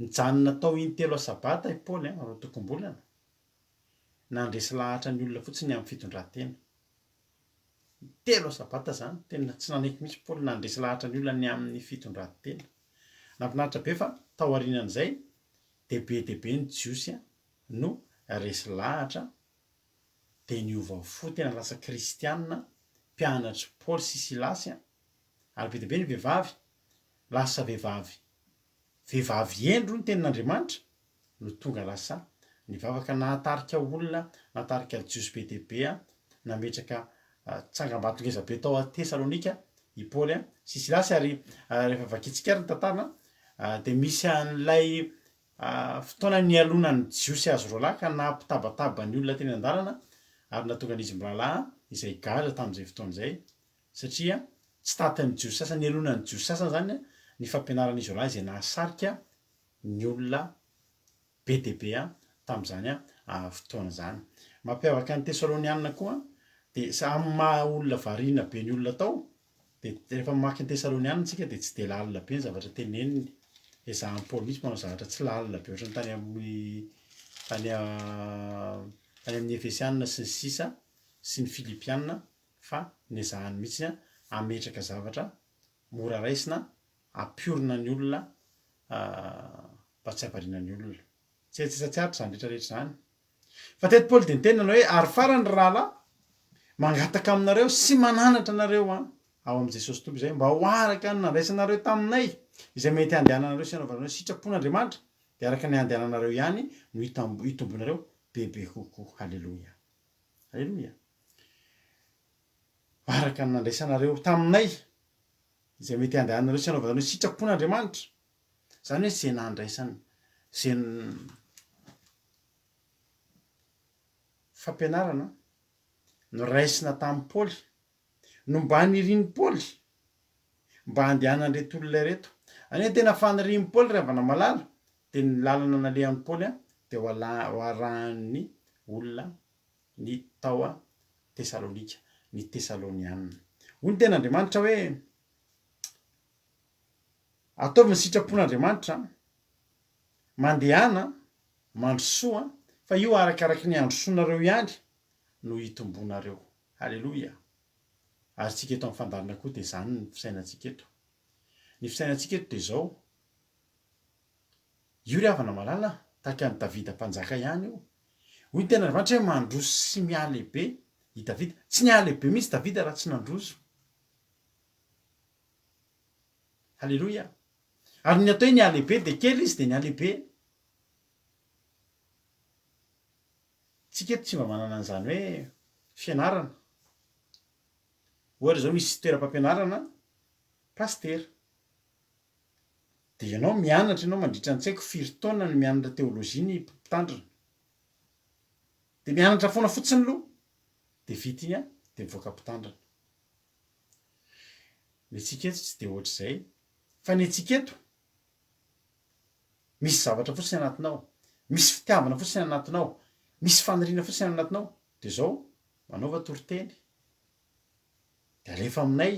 nijanona tao intelo sabata i Paoly roatokombolana, nandresy lahatra ny olona fotsiny amin'ny fitondran-tena. Intelo sabata izany, tena tsy nanaiky mihitsy Paoly nandresy lahatra ny olona ny amin'ny fitondran-tena. Nahafinaritra be fa tao aorianan'izay dia be dia be ny Jiosy no resy lahatra dia niova fo, tena lasa kristiana, mpianatr'i Paoly sy Silasy, ary be dia be ny vehivavy lasa vehivavy, vehivavy hendry hoy ny tenin'Andriamanitra, no tonga lasa nivavaka nahatarika olona, nahatarika Jiosy be dia be, nametraka tsangambato ngeza be tao Tesalonika i Paoly sy Silasy, ary rehefa vakintsika ary ny tantara dia misy an'ilay fotoana nialonan'ny Jiosy azy roalahy ka nampitabataba ny olona teny an-dalana ary nahatonga an'izy mirahalahy izay gadra tamin'izay fotoana izay satria tsy tatin'ny Jiosy sasany, nialonan'ny Jiosy sasany izany ny fampianaran'izy roalahy izay nahasarika ny olona be dia be tamin'izany fotoana izany. Mampiavaka ny Tesalonianina koa dia amin'ny maha olona variana be ny olona tao dia rehefa mamaky ny Tesalonianina isika dia tsy dia lalina be ny zavatra teneniny. Ezahan'i Paoly mihitsy manao zavatra tsy lalina be ohatran'ny tany amin'ny tany tany amin'ny Efesianina sy ny sisa sy ny Filipianina fa nezahany mihitsy hametraka zavatra mora raisina hampiorina ny olona mba tsy havariana ny olona. Tsy tsy tsy aritra izany rehetra rehetra izany. Fa teto Paoly dia niteny nanao hoe, Ary farany ry rahalahy, mangataka aminareo sy mananatra anareo aho ao amin'i Jesosy Tompo izay mba ho araka ny nandraisanareo taminay, izay mety handehananareo sy hanaovanareo sitrapon'Andriamanitra, dia araka ny handehananareo ihany no hitombonareo bebe kokoa. Haleloia. Haleloia. Araka ny nandraisanareo taminay, izay mety handehananareo sy hanaovanareo sitrapon'Andriamanitra, izany hoe izay nandraisana, izay fampianarana noraisina tamin'i Paoly, no mba nirian'i Paoly mba handehanan'ireto olona ireto. Izany hoe ny tena fanirian'i Paoly ry havana malala dia ny lalana nalehan'i Paoly dia ho arahan'ny olona ny tao Tesalonika, ny Tesaloniana. Hoy ny tenin'Andriamanitra hoe, Ataovy ny sitrapon'Andriamanitra, mandehana, mandrosoa, fa io arakaraky ny handrosoanareo ihany no hitombonareo. Haleloia! Ary tsika eto amin'ny fandaharana koa dia izany ny fisainantsika eto. Ny fisainantsika eto dia izao, Io ry havana malala, tahaka an'i Davida mpanjaka ihany io. Hoy ny tenin'Andriamanitra hoe mandroso sy mihalehibe i Davida. Tsy nihalehibe mihitsy Davida raha tsy nandroso. Haleloia! Ary ny atao hoe nihalehibe dia kely izy dia nihalehibe. Tsika eto tsy mba manana an'izany hoe fianarana. Ohatra izao misy toeram-pampianarana pasitera. Dia ianao mianatra ianao mandritra ny tsy haiko firy taona no mianatra teolojia ny mpitandrina. Dia mianatra foana fotsiny aloha dia vita iny an, dia mivoaka mpitandrina. Ny antsika eto tsy dia ohatr'izay fa ny antsika eto misy zavatra fotsiny anatinao, misy fitiavana fotsiny anatinao, misy faniriana fotsiny anatinao, dia izao manaova toriteny, dia alefa aminay,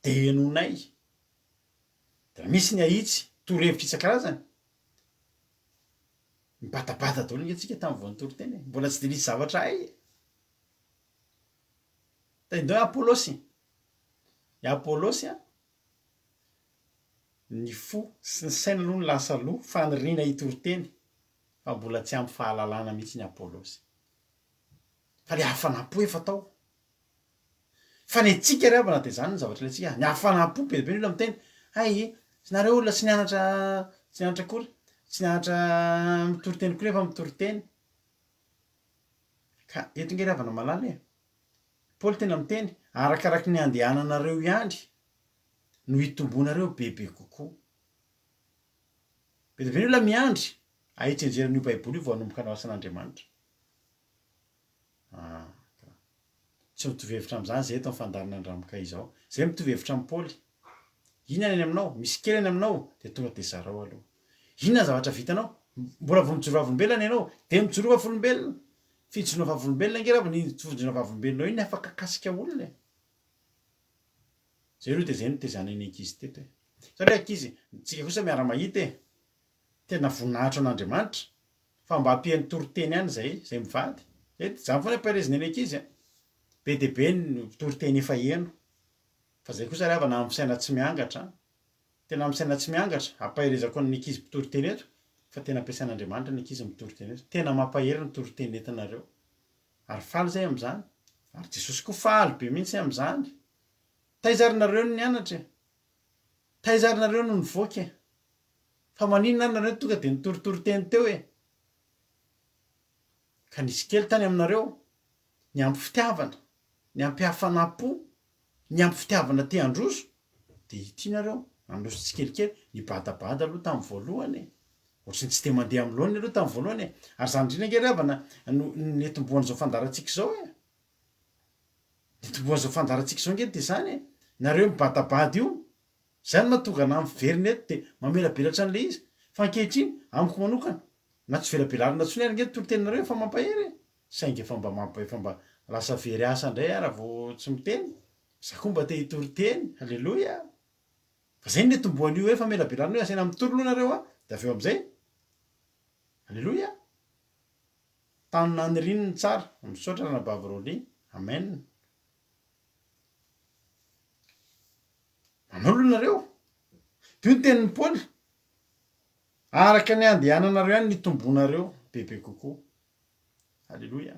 dia henoinay, dia raha misy ny ahitsy, torohevitra isan-karazany, mibatabata daholo ange tsika tamin'ny vao nitory teny e, mbola tsy dia nisy zavatra hay e. Tadidio i Apolosy, i Apolosy an, ny fo sy ny saina aloha no lasa aloha, faniriana hitory teny, fa mbola tsy ampy fahalalana mihitsy ny Apolosy. Fa le hafanam-po efa tao. Fa ny antsika ry havana dia izany ny zavatra ilaintsika, ny hafanam-po, be dia be ny olona miteny, hay, nareo olona tsy nianatra, tsy nianatra akory. Tsy nianatra mitory teny koa nefa mitory teny. Ka eto nge ry havana malala e. Paoly tena miteny, arakaraky ny andehananareo ihany no hitomboanareo bebe kokoa. Be dia be ny olona miandry ahitsenjery an'io baiboly io vao hanomboka hanao asan'Andriamanitra. Ah, ka. Tsy mitovy hevitra amin'izany izay eto amin'ny fandaharana Andramoka izao. Izay mitovy hevitra amin'i Paoly. Inona ny any aminao? Misy kely any aminao? Dia tonga dia zarao aloha. Inona ny zavatra vitanao? Mbola vao mijoro vavolombelona ianao? Dia mijoroa vavolombelona. Fijoroana vavolombelona ange raha vao iny fijoroana vavolombelonao iny afaka akasika olona e. Zay aloha dia zay no nitezana iny ankizy teto e. Sao le ankizy, tsika kosa miara-mahita e. Tena voninahitra an'Andriamanitra fa mba ampiany toriteny ihany zay zay mivady. Zay zany foana ampaherezina ny ankizy a. Be dia be ny toriteny efa heno. Fa zay kosa ry havana amin'ny saina tsy miangatra an. Tena amin'ny saina tsy miangatra, ampaherezako ny ankizy mpitory teny eto fa tena ampiasain'Andriamanitra ny ankizy mitory teny eto. Tena mampahery ny toriteny entinareo. Ary faly zay amin'izany. Ary Jesosy koa faly be mihitsy amin'izany. Taiza ary nareo no nianatra e? Taiza ary nareo no nivoaka e? Fa maninona ary nareo tonga dia nitoritory teny teo e? Ka nisy kely tany aminareo, niampy fitiavana, niampy hafanam-po, niampy fitiavana te handroso, dia ity nareo, nandroso tsikelikely, nibadabada aloha tamin'ny voalohany e! Ohatry ny tsy dia mandeha amin'ny laoniny aloha tamin'ny voalohany e! Ary izany indrindra ange ry havana no netombohan'izao fandaharantsika izao e! Nitomboan'izao fandaharantsika izao ange dia izany e! Nareo mibadabada io, izany no mahatonga anah miverina eto dia mamelabelatra an'ilay izy. Fa ankehitriny, amiko manokana, na tsy velabelarina intsony ary ange ny toriteninareo efa mampahery e! Saingy efa mba mampa efa mba lasa very asa indray aho raha vao tsy miteny. Za koa mba te hitory teny. Aleloia! Fa izay no nitomboan'io hoe famelabelarana hoe asaina mitory aloha nareo an, dia avy eo amin'izay. Aleloia! Tany naniriany ny tsara. Misaotra ranabavy Rolly. Amen. Manao aloha nareo. Toy ny tenin'i Paoly. Araka ny andehananareo ihany ny hitomboanareo bebe kokoa. Aleloia.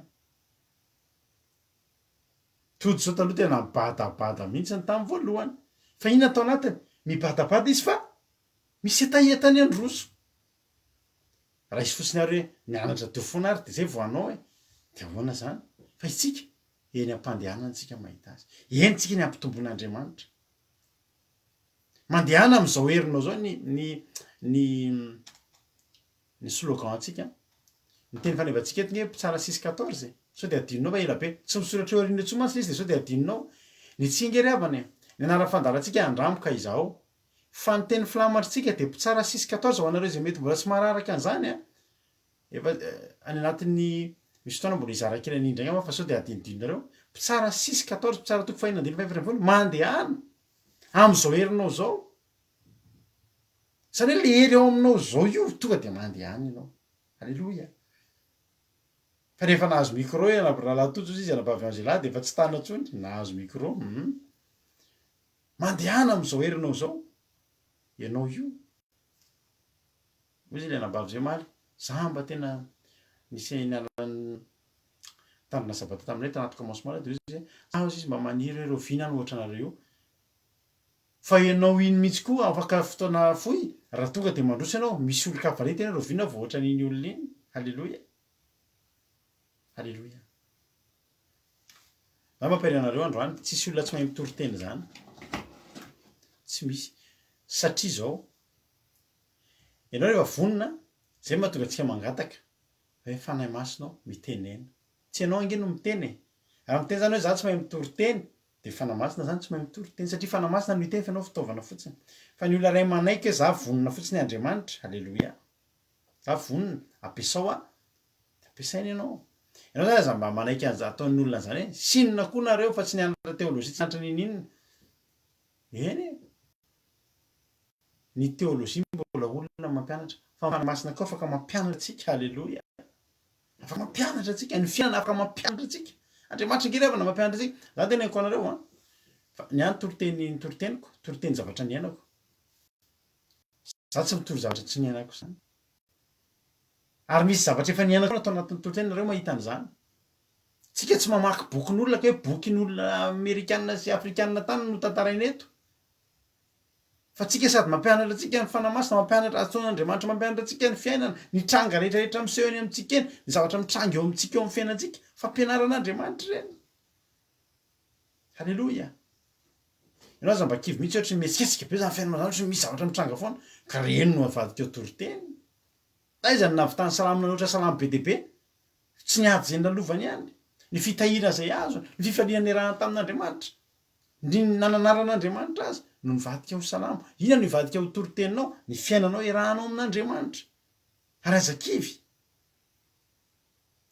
Tody sao taloha tena nibadabada mihitsy ny tamin'ny voalohany. Fa inona tao anatiny? Mibadabada izy fa misy hetaheta ny handroso. Raiso fotsiny ary hoe nianatra teo foana ary dia zay vao hanao e! Dia ahoana zany? Fa isika eny am-pandehanana isika mahita azy. Eny tsika ny hampitomboan'Andriamanitra. Mandehana amin'izao herinao izao ny ny ny ny slogan antsika. Ny teny fanevantsika eto nge mpitsara six quatorze e! Sao dia adinonao fa ela be. Tsy misoratra eo aoriana eo intsony mantsy ilay izy dia sao dia adinonao. Ny tsingery havana e! Ny anaran'ny fandaharantsika andramo ka izahao. Fa ny teny filamatritsika dia mpitsara six quatorze ho anareo izay mety mbola tsy mahararaka an'izany a! Efa any anatin'ny misy fotoana mbola hizara kely an'iny indray angamba fa sao dia adinodinonareo. Mpitsara six quatorze, mpitsara toko fahiny andininy fahefatra ambinifolo, mandehana amin'izao herinao izao. Izany hoe le hery ao aminao izao io tonga dia mandehana ianao. Aleloia. Fa rehefa nahazo micro i rahalahy Tojo hozy izy anabavy Angela dia efa tsy tana intsony, nahazo micro, hum. Mandehana amin'izao herinao izao ianao io. Hoy izy ilay anabavy izay omaly, za mba tena nisy niala nitandrina sabata taminay tanaty commencement dia hoy izy, za hozy izy mba maniry hoe rahoviana aho no ohatra anareo io. Fa ianao iny mihitsy koa afaka fotoana fohy raha tonga dia mandroso ianao, misy olon-kafa indray tena rahoviana aho vao ohatra an'iny olona iny. Haleloia. Haleloia. Za mampahery anareo androany, tsisy olona tsy mahay mitory teny zany. Tsy misy. Satria zao, ianao rehefa vonona, zay mahatonga antsika mangataka hoe Fanahy Masina ô, mitenena. Tsy ianao ange no miteny e. Raha miteny zany hoe za tsy mahay mitory teny, de Fanahy Masina zany tsy mahay mitory teny, satria Fanahy Masina no hiteny fa ianao fitaovana fotsiny. Fa ny olona iray manaiky hoe za vonona fotsiny Andriamanitra, Aleloia. Za vonona, ampiasao aho, De ampiasaina ianao. Ianao zany aza mba manaiky an'izany ataon'ny olona an'izany hoe sinona koa nareo fa tsy nianatra teolojia tsy nianatra n'inon'inona. Eny e. Ny teolojia mbola olona mampianatra fa ny Fanahy Masina koa afaka mampianatra antsika. Aleloia. Afaka mampianatra antsika. Ny fiainana afaka mampianatra antsika. Andriamanitra ange ry havana mampianatra antsika. Za teneniko anareo an, fa ny ahy ny toriteny ny toriteniko, toriteny zavatra niainako. Za tsy mitory zavatra tsy niainako zany. Ary misy zavatra efa niainako foana tao anatin'ny toriteny nareo mahita an'izany. Tsika tsy mamaky bokin'olona ka hoe bokin'olona amerikana sy afrikana tany no tantaraina eto. Fa tsika sady mampianatra antsika ny Fanahy Masina, mampianatra, antsoin'Andriamanitra mampianatra antsika ny fiainana, ny tranga rehetra rehetra miseho eny amintsika eny, ny zavatra mitranga eo amintsika eo amin'ny fiainantsika, fampianaran'Andriamanitra ireny. Haleloia. Ianao aza mba kivy mihitsy ohatry ny mihetsiketsika be zany fiainana zany, ohatry ny misy zavatra mitranga foana, ka reny no avadika ho toriteny. Taiza no nahavitany salamo nanoatra salamo be dia be? Tsy ny ady izay nolalovany ihany, ny fitahiana izay azony, ny fifaliana niarahany tamin'Andriamanitra, ny nananaran'Andriamanitra azy no nivadika ho salamo. Inona no hivadika ho toriteninao? Ny fiainanao iarahanao amin'Andriamanitra. Ary aza kivy.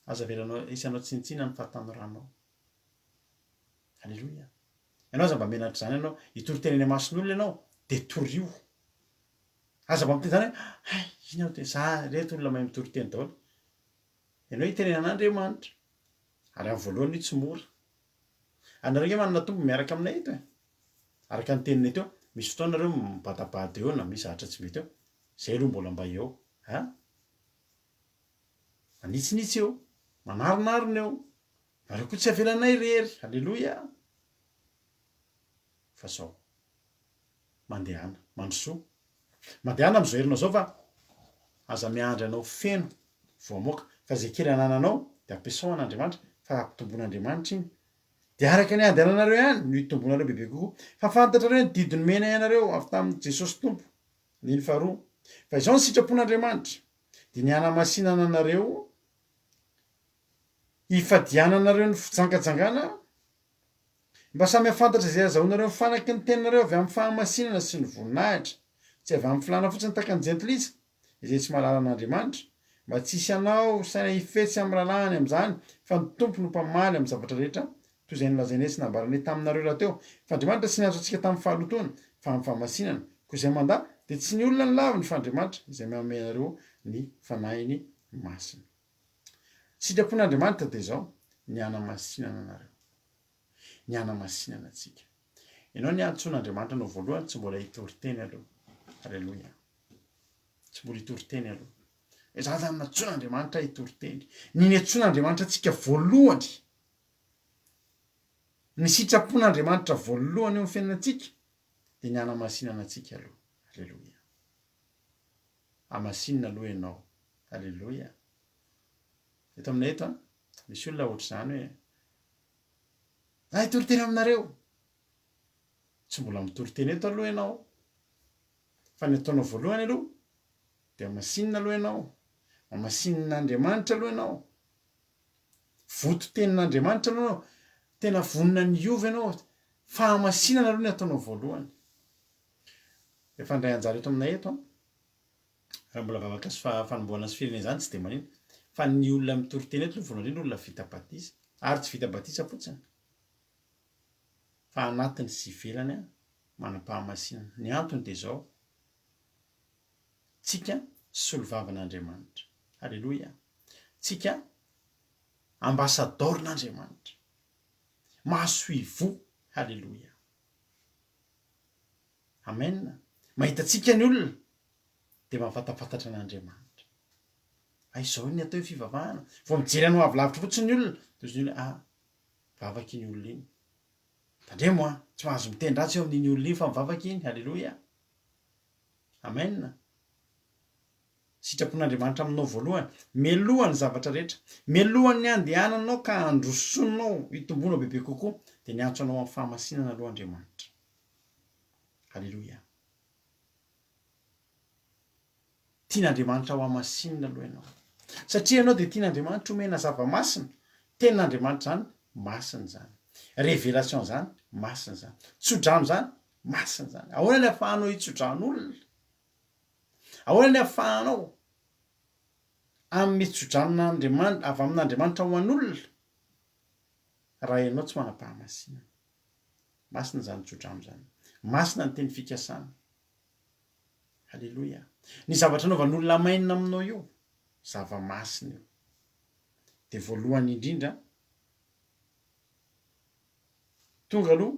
Aza avelanao hisy hanao tsinontsinona ny fahatanoranao. Aleloia. Ianao aza mba menatra izany ianao. Hitory teny eny imason'olona ianao, dia torio. Aza mba miteny izany hoe, hay, inona no teny, za reto olona mahay mitory teny daholo. Ianao hitenenana Andriamanitra. Ary amin'ny voalohany io tsy mora. Ary nareo ange manana Tompo miaraka aminay eto e. Araka ny teninay teo, misy fotoana nareo mibadabada eo na misy zavatra tsy mety eo. Zay aloha mbola mba eo. An? Manitsinitsy eo, manarinarina eo. Nareo koa tsy avelanay irery. Aleloia. Fa zao. Mandehana. Mandrosoa. Mandehana amin'izao herinao izao fa aza miandry anao feno vao hamoaka fa izay kely anananao dia ampiasao an'Andriamanitra fa ampitomboin'Andriamanitra iny. Dia araka ny andehananareo ihany no hitomboanareo bebe kokoa. Fa fantatrareo ny didy nomenay anareo avy tamin'i Jesosy Tompo. Andininy faharoa. Fa izao ny sitrapon'Andriamanitra, dia ny hanamasinana anareo, hifadiananareo ny fijangajangana, Mba samy hahafantatra izay azahoanareo ny fanaky ny teninareo avy amin'ny fahamasinana sy ny voninahitra, tsy avy amin'ny filàna fotsiny tahaka ny jentilisa, izay tsy mahalala an'Andriamanitra, mba tsy hisy hanao saina hifetsy amin'ny rahalahiny amin'izany, fa ny Tompo no mpamaly amin'ny zavatra rehetra, toy izay nolazainay sy nambaranay taminareo rahateo. Fa Andriamanitra tsy niantso antsika tamin'ny fahalotoana, fa amin'ny fahamasinana. Koa izay mandà, dia tsy ny olona no laviny, fa Andriamanitra, izay manome anareo ny Fanahiny Masina. Sitrapon'Andriamanitra dia izao, ny hanamasinana anareo. ny hanamasinana antsika. Ianao niantsoan'Andriamanitra anao voalohany tsy mbola hitory teny aloha. Aleloia. Tsy mbola hitory teny aloha. Izaho zany nantsoin'Andriamanitra hitory teny. Ny niantsoan'Andriamanitra antsika voalohany, ny sitrapon'Andriamanitra voalohany eo amin'ny fiainantsika dia ny hanamasinana antsika aloha. Aleloia. Hamasinina aloha ianao. Aleloia. Eto aminay eto an, misy olona ohatr'izany hoe Za hitory teny aminareo. Tsy mbola mitory teny eto aloha ianao. Fa ny ataonao voalohany aloha dia hamasinina aloha ianao. Hamasinin'Andriamanitra aloha ianao. Voto tenin'Andriamanitra aloha ianao. Tena vonona ny hiova ianao. Fahamasinana aloha ny ataonao voalohany. Rehefa handray anjara eto aminay eto an. Raha mbola vavaka sy fanombohana sy firenena izany tsy dia manino fa ny olona mitory teny eto aloha voalohany indrindra olona vita batisa ary tsy vita batisa fotsiny fa anatiny sy ivelany manam-pahamasinana. Ny antony dia izao, tsika solovavan'Andriamanitra. Aleloia. Tsika ambasadaoron'Andriamanitra. Masoivoho. Aleloia. Amen. Mahita antsika ny olona dia mahafantafantatra an'Andriamanitra. Hay izao ny atao hoe fivavahana. Vao mijery anao avy lavitra fotsiny ny olona dia hozy ny olona ah, mivavaka iny olona iny. Tandremo an, tsy mahazo miteny ratsy eo amin'iny olona iny fa mivavaka iny. Aleloia. Amen. Sitrapon'Andriamanitra aminao voalohany, mialoha ny zavatra rehetra, mialohan'ny handehananao ka handrosoanao, hitomboanao bebe kokoa, dia niantso anao amin'ny fahamasinana aloha Andriamanitra. Aleloia. Tian'Andriamanitra ho hamasinina aloha ianao. Satria ianao dia tian'Andriamanitra homena zava-masina. Tenin'Andriamanitra izany, masina izany. Révélation izany, masina izany. Tsodrano izany, masina izany. Ahoana ny ahafahanao hitsodrano olona? Ahoana ny ahafahanao hanome tsodranon'Andriamanitra, avy amin'Andriamanitra ho an'olona, raha ianao tsy manam-pahamasinana? Masina izany tsodrano izany. Masina ny teny fikasana. Aleloia. Ny zavatra anaovan'olona amen aminao io, zava-masina io. Dia voalohany indrindra, tonga aloha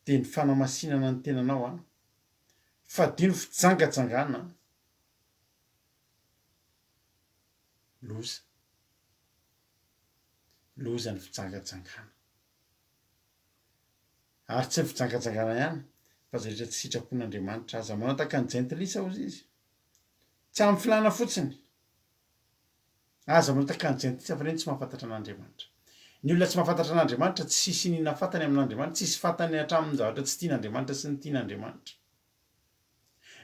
dia ny fanamasinana ny tenanao an, fadio ny fijangajangana, loza. Loza ny fijangajangana. Ary tsy ny fijangajangana ihany. Fa izay rehetra tsy sitrapon'Andriamanitra aza manao tahaka ny jentilisa hozy izy. Tsy amin'ny filàna fotsiny. Aza manao tahaka ny jentilisa fa ireny tsy mahafantatra an'Andriamanitra. Ny olona tsy mahafantatra an'Andriamanitra tsisy iniana fantany amin'Andriamanitra, tsisy fantany hatramin'ny zavatra tsy tian'Andriamanitra sy ny tian'Andriamanitra.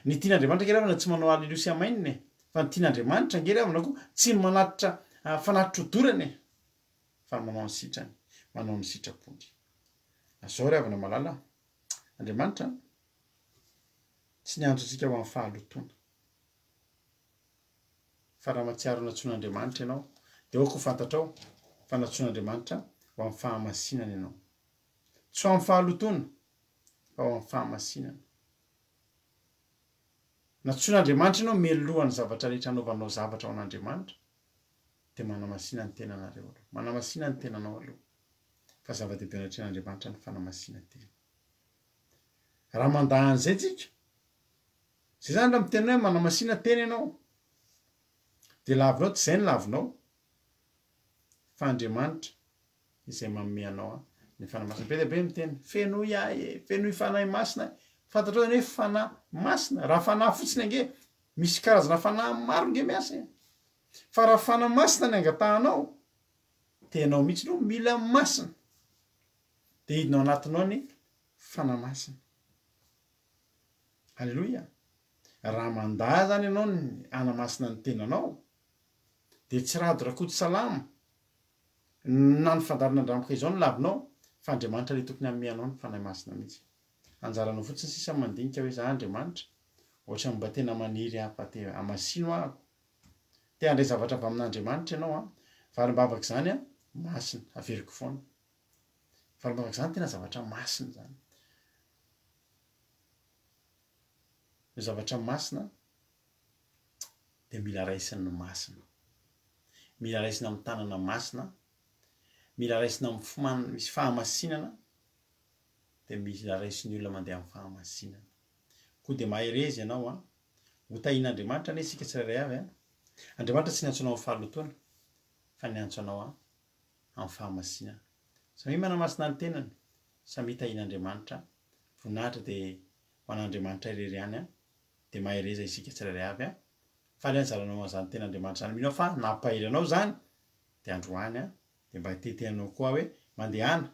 Ny tian'Andriamanitra ange ry havana tsy manao haleloia sy amen e! Fa ny tian'Andriamanitra ange ry havana koa tsy ny manatitra fanatitra hodorana e! Fa ny manao ny sitrany, manao ny sitrapony. Zao ry havana malala a! Andriamanitra tsy niantso antsika ho amin'ny fahalotoana. Fa raha mahatsiaro nantsoin'Andriamanitra ianao, dia aoka ho fantatrao fa nantsoin'Andriamanitra ho amin'ny fahamasinana ianao. Tsy ho amin'ny fahalotoana, fa ho amin'ny fahamasinana. Nantsoin'Andriamanitra ianao mialohan'ny zavatra rehetra hanaovanao zavatra ho an'Andriamanitra, dia manamasina ny tenanareo aloha. Manamasina ny tenanao aloha, fa zava-dehibe anatrehan'Andriamanitra ny fanamasinan-tena. Raha mandà an'izay tsika, Zay zany raha miteny hoe manamasina tena ianao dia lavinao tsy zay no lavinao fa Andriamanitra izay manome anao ny Fanahy Masina. Be dia be miteny fenoy ahy e, fenoy Fanahy Masina ahy. Fantatrao zany hoe Fanahy Masina, raha Fanahy fotsiny ange, misy karazana Fanahy maro nge miasa e. Fa raha Fanahy Masina ny angatahanao, tenao mihitsy no mila masina. Dia hidina ao anatinao ny Fanahy Masina. Aleloia! Raha mandà zany ianao ny hanamasina ny tenanao dia tsy Rado Rakotosalama na ny fandaharana Andramboka izao no lavinao fa Andriamanitra ilay tokony hanome anao ny Fanahy Masina mihitsy. Anjaranao fotsiny sisa ny mandinika hoe za Andriamanitra ohatran'ny mba tena maniry aho fa te hamasino aho. Te handray zavatra avy amin'Andriamanitra ianao an! Valim-bavaka izany an! Masina, averiko foana. Valim-bavaka izany tena zavatra masina izany. Ny zavatra masina dia mila raisin'ny masina. Mila raisina amin'ny tanana masina, mila raisina amin'ny fo misy fahamasinana, dia mila raisin'ny olona mandeha amin'ny fahamasinana. Koa dia mahereza ianao an! Ho tahian'Andriamanitra anie isika tsirairay avy an! Andriamanitra tsy niantso anao amin'ny fahalotoana fa niantso anao amin'ny fahamasinana. Samia manamasina ny tenany, samia tahian'Andriamanitra Voninahitra dia ho an'Andriamanitra irery ihany an! Dia mahereza isika tsirairay avy an! Faly aho nizaranao an'izany tenin'Andriamanitra izany, mino aho fa nampahery anao izany, dia androany an, dia mba hitete anao koa aho hoe mandehana,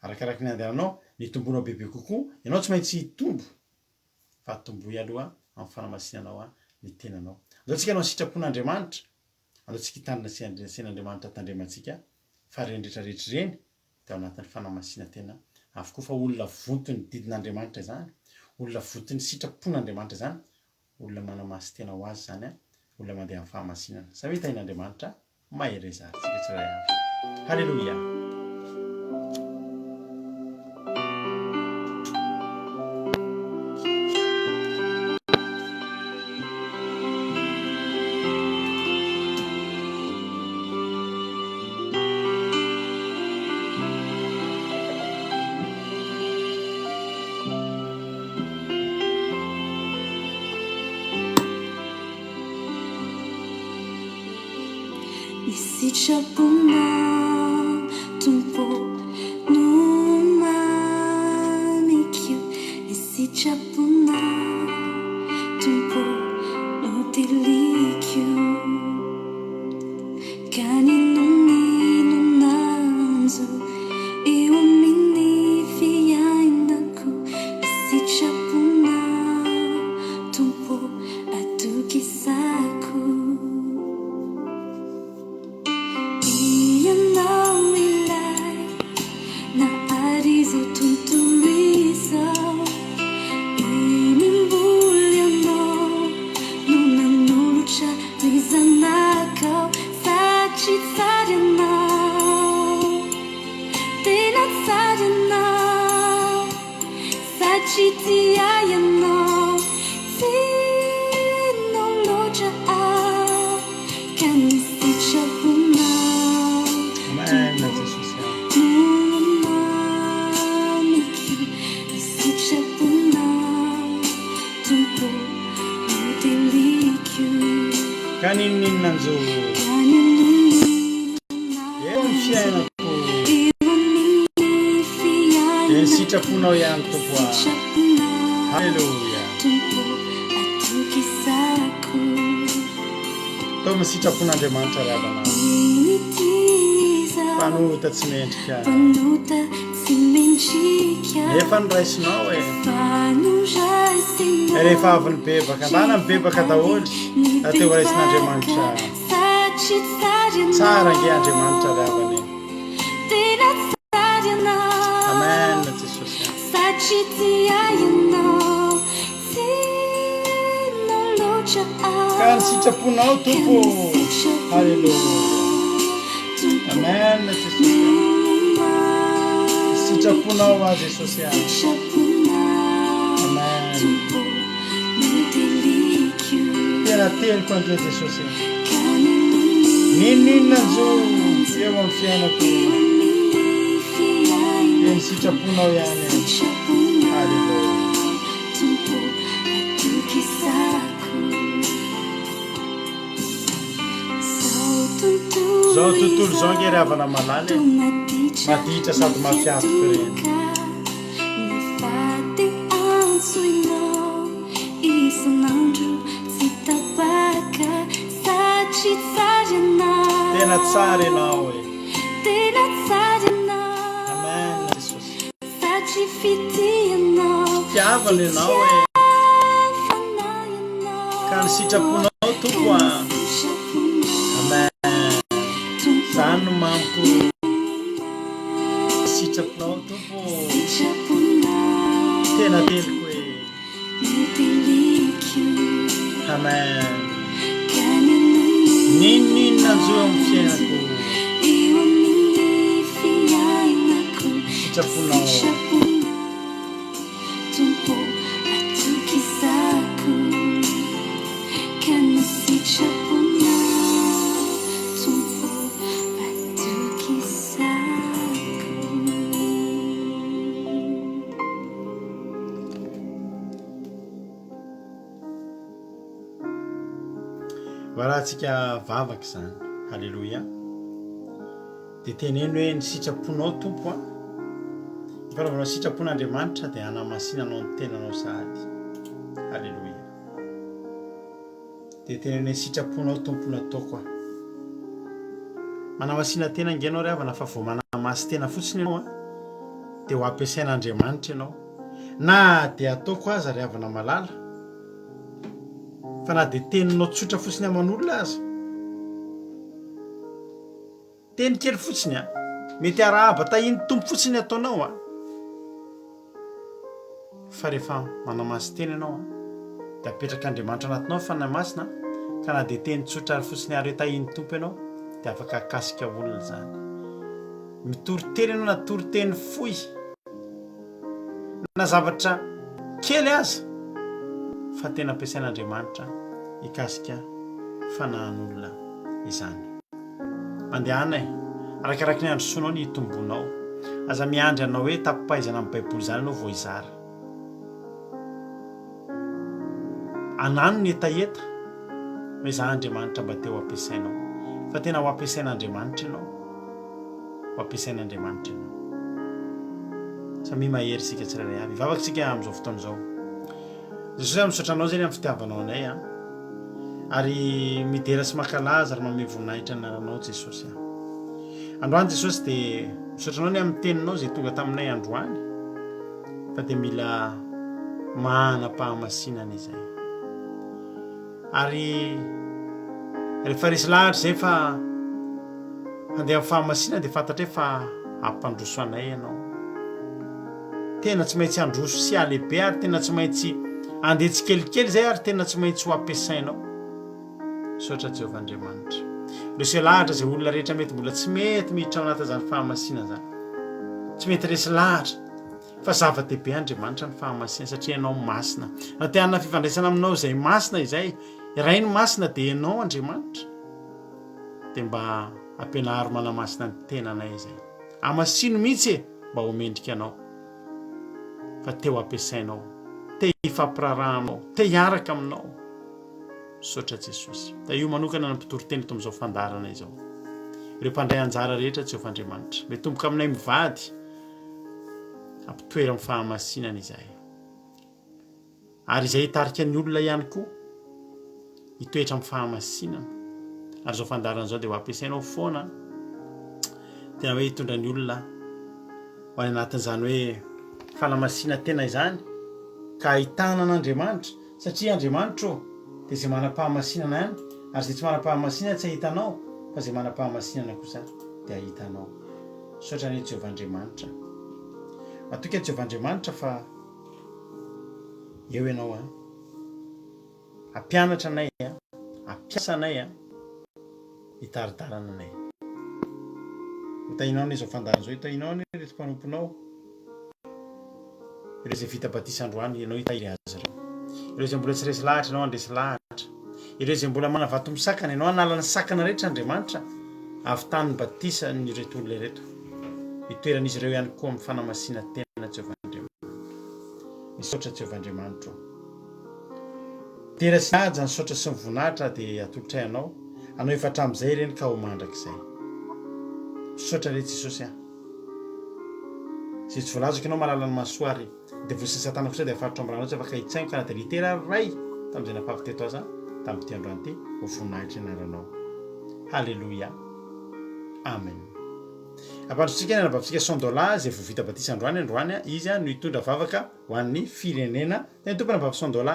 arakaraky ny andehananao, ny hitombonao bebe kokoa, ianao tsy maintsy hitombo, fa tomboy aloha amin'ny fanamasinanao ny tenanao. Andao tsika hanao ny sitrapon'Andriamanitra, andao tsika hitandrina sy andriasen'Andriamanitra tandremantsika, fa ireny rehetra rehetra ireny dia ao anatin'ny fanamasinan-tena avokoa fa olona vonton'ny didin'Andriamanitra izany, olona vonton'ny sitrapon'Andriamanitra izany, olona manamasin-tena ho azy izany, olona mandeha amin'ny fahamasinana. Samia tahin'Andriamanitra, mahereza ary tsika tsirairay avy. Haleloia! Ny sitraponao Tompo no mamiko Ny sitraponao Tompo no tiliko Ka n'inon'inona anjo eo amin'ny fiainako, ny sitraponao Tompo atokisako. Ianao ilay nahary izao tontolo izao, Inimbola ianao no nanolotra ny zanakao satria tsara ianao, tena tsara ianao, satria tia ahy ianao, tianao loatra aho ka ny sitraponao Amen Tompo Jesosy a. no mamiko ny sitraponao Tompo no teliko. Ka n'inon'inona anjo. Ka n'inon'inona Eo amin'ny anjo. fiainako. Eo amin'ny Dia ny fiainako. sitraponao ihany Tompo a. Sitraponao. Haleloia. Ataovy ny sitrapon'Andriamanitra ry havana. Mpanota tsy mendrika. Nefa noraisinao e. Rehefa avy nibebaka, ndana mibebaka daholo, raha te ho raisin'Andriamanitra. Tsara ange Andriamanitra ry havana e. Amen Jesosy a. Ka ny sitraponao Tompo ô. Haleloia. Amen Jesosy a. Ny sitraponao aho Jesosy a. Amen. Tena teliko ange Jesosy a. N'inon'inona anjo eo amin'ny fiainako dia ny sitraponao ihany. Haleloia. Zao tontolo izao ange ry havana malala e, maditra sady mafiatoka ireny. Tena tsara ianao e. Amen Jesosy. Fitiavana ianao e. Ka ny sitraponao Tompo a. Amen. Zany no mamiko. Sitraponao Tompo. Tena teliko e. Amen. N'inon'inona anjo eo amin'ny fiainako. Sitraponao. Varahantsika vavaka izany. Haleloia. Dia teneno hoe ny sitraponao Tompo a. Ny fanaovanao sitrapon'Andriamanitra dia hanamasinanao ny tenanao sahady. Haleloia. Dia teneno hoe sitraponao Tompo no ataoko a. Manamasina tena ange ianao ry havana fa vao manamasy-tena fotsiny ianao a, dia ho ampiasain'Andriamanitra ianao. Na dia ataoko aza ry havana malala, fa na dia teninao tsotra fotsiny aman'olona aza, Teny kely fotsiny a! Mety arahaba tahin'ny Tompo fotsiny ny ataonao a! Fa rehefa manamasy-tena ianao a, dia apetrak'Andriamanitra anatinao ny Fanahy Masina ka na dia teny tsotra ary fotsiny ary hoe tahin'ny Tompo ianao dia afaka hakasika olona izany. Mitory teny ianao na toriteny fohy na zavatra kely aza fa tena ampiasain'Andriamanitra hikasika fanahin'olona izany. Mandehana e! Arakaraky ny handrosoanao ny hitomboanao. Aza miandry hanao hoe tapi-pahaizana amin'ny Baiboly izany ianao vao hizara. Anano ny hetaheta hoe za Andriamanitra mba te ho ampiasainao. Fa tena ho ampiasain'Andriamanitra ianao. Ho ampiasain'Andriamanitra ianao. Samia mahery isika tsirairay avy. Hivavaka isika amin'izao fotoana izao. Jesosy a, misaotra anao zay ny amin'ny fitiavanao anay a. Ary midera sy mankalaza ary manome voninahitra ny anaranao Jesosy a. Androany Jesosy dia misaotra anao ny amin'ny teninao izay tonga taminay androany fa dia mila manam-pahamasinana izay. Ary rehefa resy lahatra izay fa handeha amin'ny fahamasinana dia fantatray fa hampandroso anay ianao. Tena tsy maintsy handroso sy halehibe ary tena tsy maintsy handeha tsikelikely izay ary tena tsy maintsy ho ampiasainao. Misaotra Jehovah Andriamanitra. Resy lahatra izay olona rehetra mety mbola tsy mety miditra ao anatin'izany fahamasinana izany. Tsy mety resy lahatra. Fa zava-dehibe Andriamanitra ny fahamasinana satria ianao masina. Raha te hanana fifandraisana aminao izay masina izay, iray ny masina dia ianao Andriamanitra. Dia mba ampianaro manamasina ny tenanay izay. Amasino mihitsy e mba ho mendrika anao. Fa te ho ampiasainao, te hifampiraharaha aminao, te hiaraka aminao. Misaotra Jesosy. Tahio manokana ny mpitory teny eto amin'izao fandaharana izao. Ireo mpandray anjara rehetra Jehovah Andriamanitra. Mitomboka aminay mivady. Ampitoero amin'ny fahamasinana izahay. Ary izay hitarika ny olona ihany koa hitoetra amin'ny fahamasinana. Ary izao fandaharana izao dia ho ampiasainao foana tena hoe hitondra ny olona ho any anatin'izany hoe fanamasinan-tena izany ka ahitana an'Andriamanitra satria Andriamanitra ô dia izay manam-pahamasinana ihany ary izay tsy manam-pahamasinana tsy hahita anao fa izay manam-pahamasinana kosa dia hahita anao. Misaotra anie Jehovah Andriamanitra. Matoky an'i Jehovah Andriamanitra fa Eo ianao an. Hampianatra anay an, hampiasa anay an, hitari-dalana anay. Ho tahinao anie izao fandaharana izao, ho tahinao anie ireto mpanomponao. Ireo izay vita batisa androany, ianao hitahiry azy ireo. Ireo izay mbola tsy resy lahatra, ianao handresy lahatra. Ireo izay mbola manana vato misakana, ianao hanala ny sakana rehetra Andriamanitra avy tamin'ny batisan'ireto olona ireto. Hitoeran'izy ireo ihany koa amin'ny fanamasinan-tena Jehovah Andriamanitra. Misaotra Jehovah Andriamanitro ô. Dera sy haja ny saotra sy ny voninahitra dia atolotray Anao, Anao efa hatramin'izay ireny ka ho mandrakizay. Misaotra re Jesosy a. Izay tsy voalazako Ianao mahalala ny mahasoa ary ny devoly sy ny satana kosa dia afaritra ao amin'ny ranao tsy afaka hitsaingoka na dia litera iray tamin'izay nampavy teto aza tamin'ity androany ity ho voninahitry ny anaranao. Haleloia. Amen. Ampandrotsika ny anabavintsika Sondola izay vao vita batisa androany androany izy no hitondra vavaka ho an'ny firenena. Teny Tompo anabavy Sondola.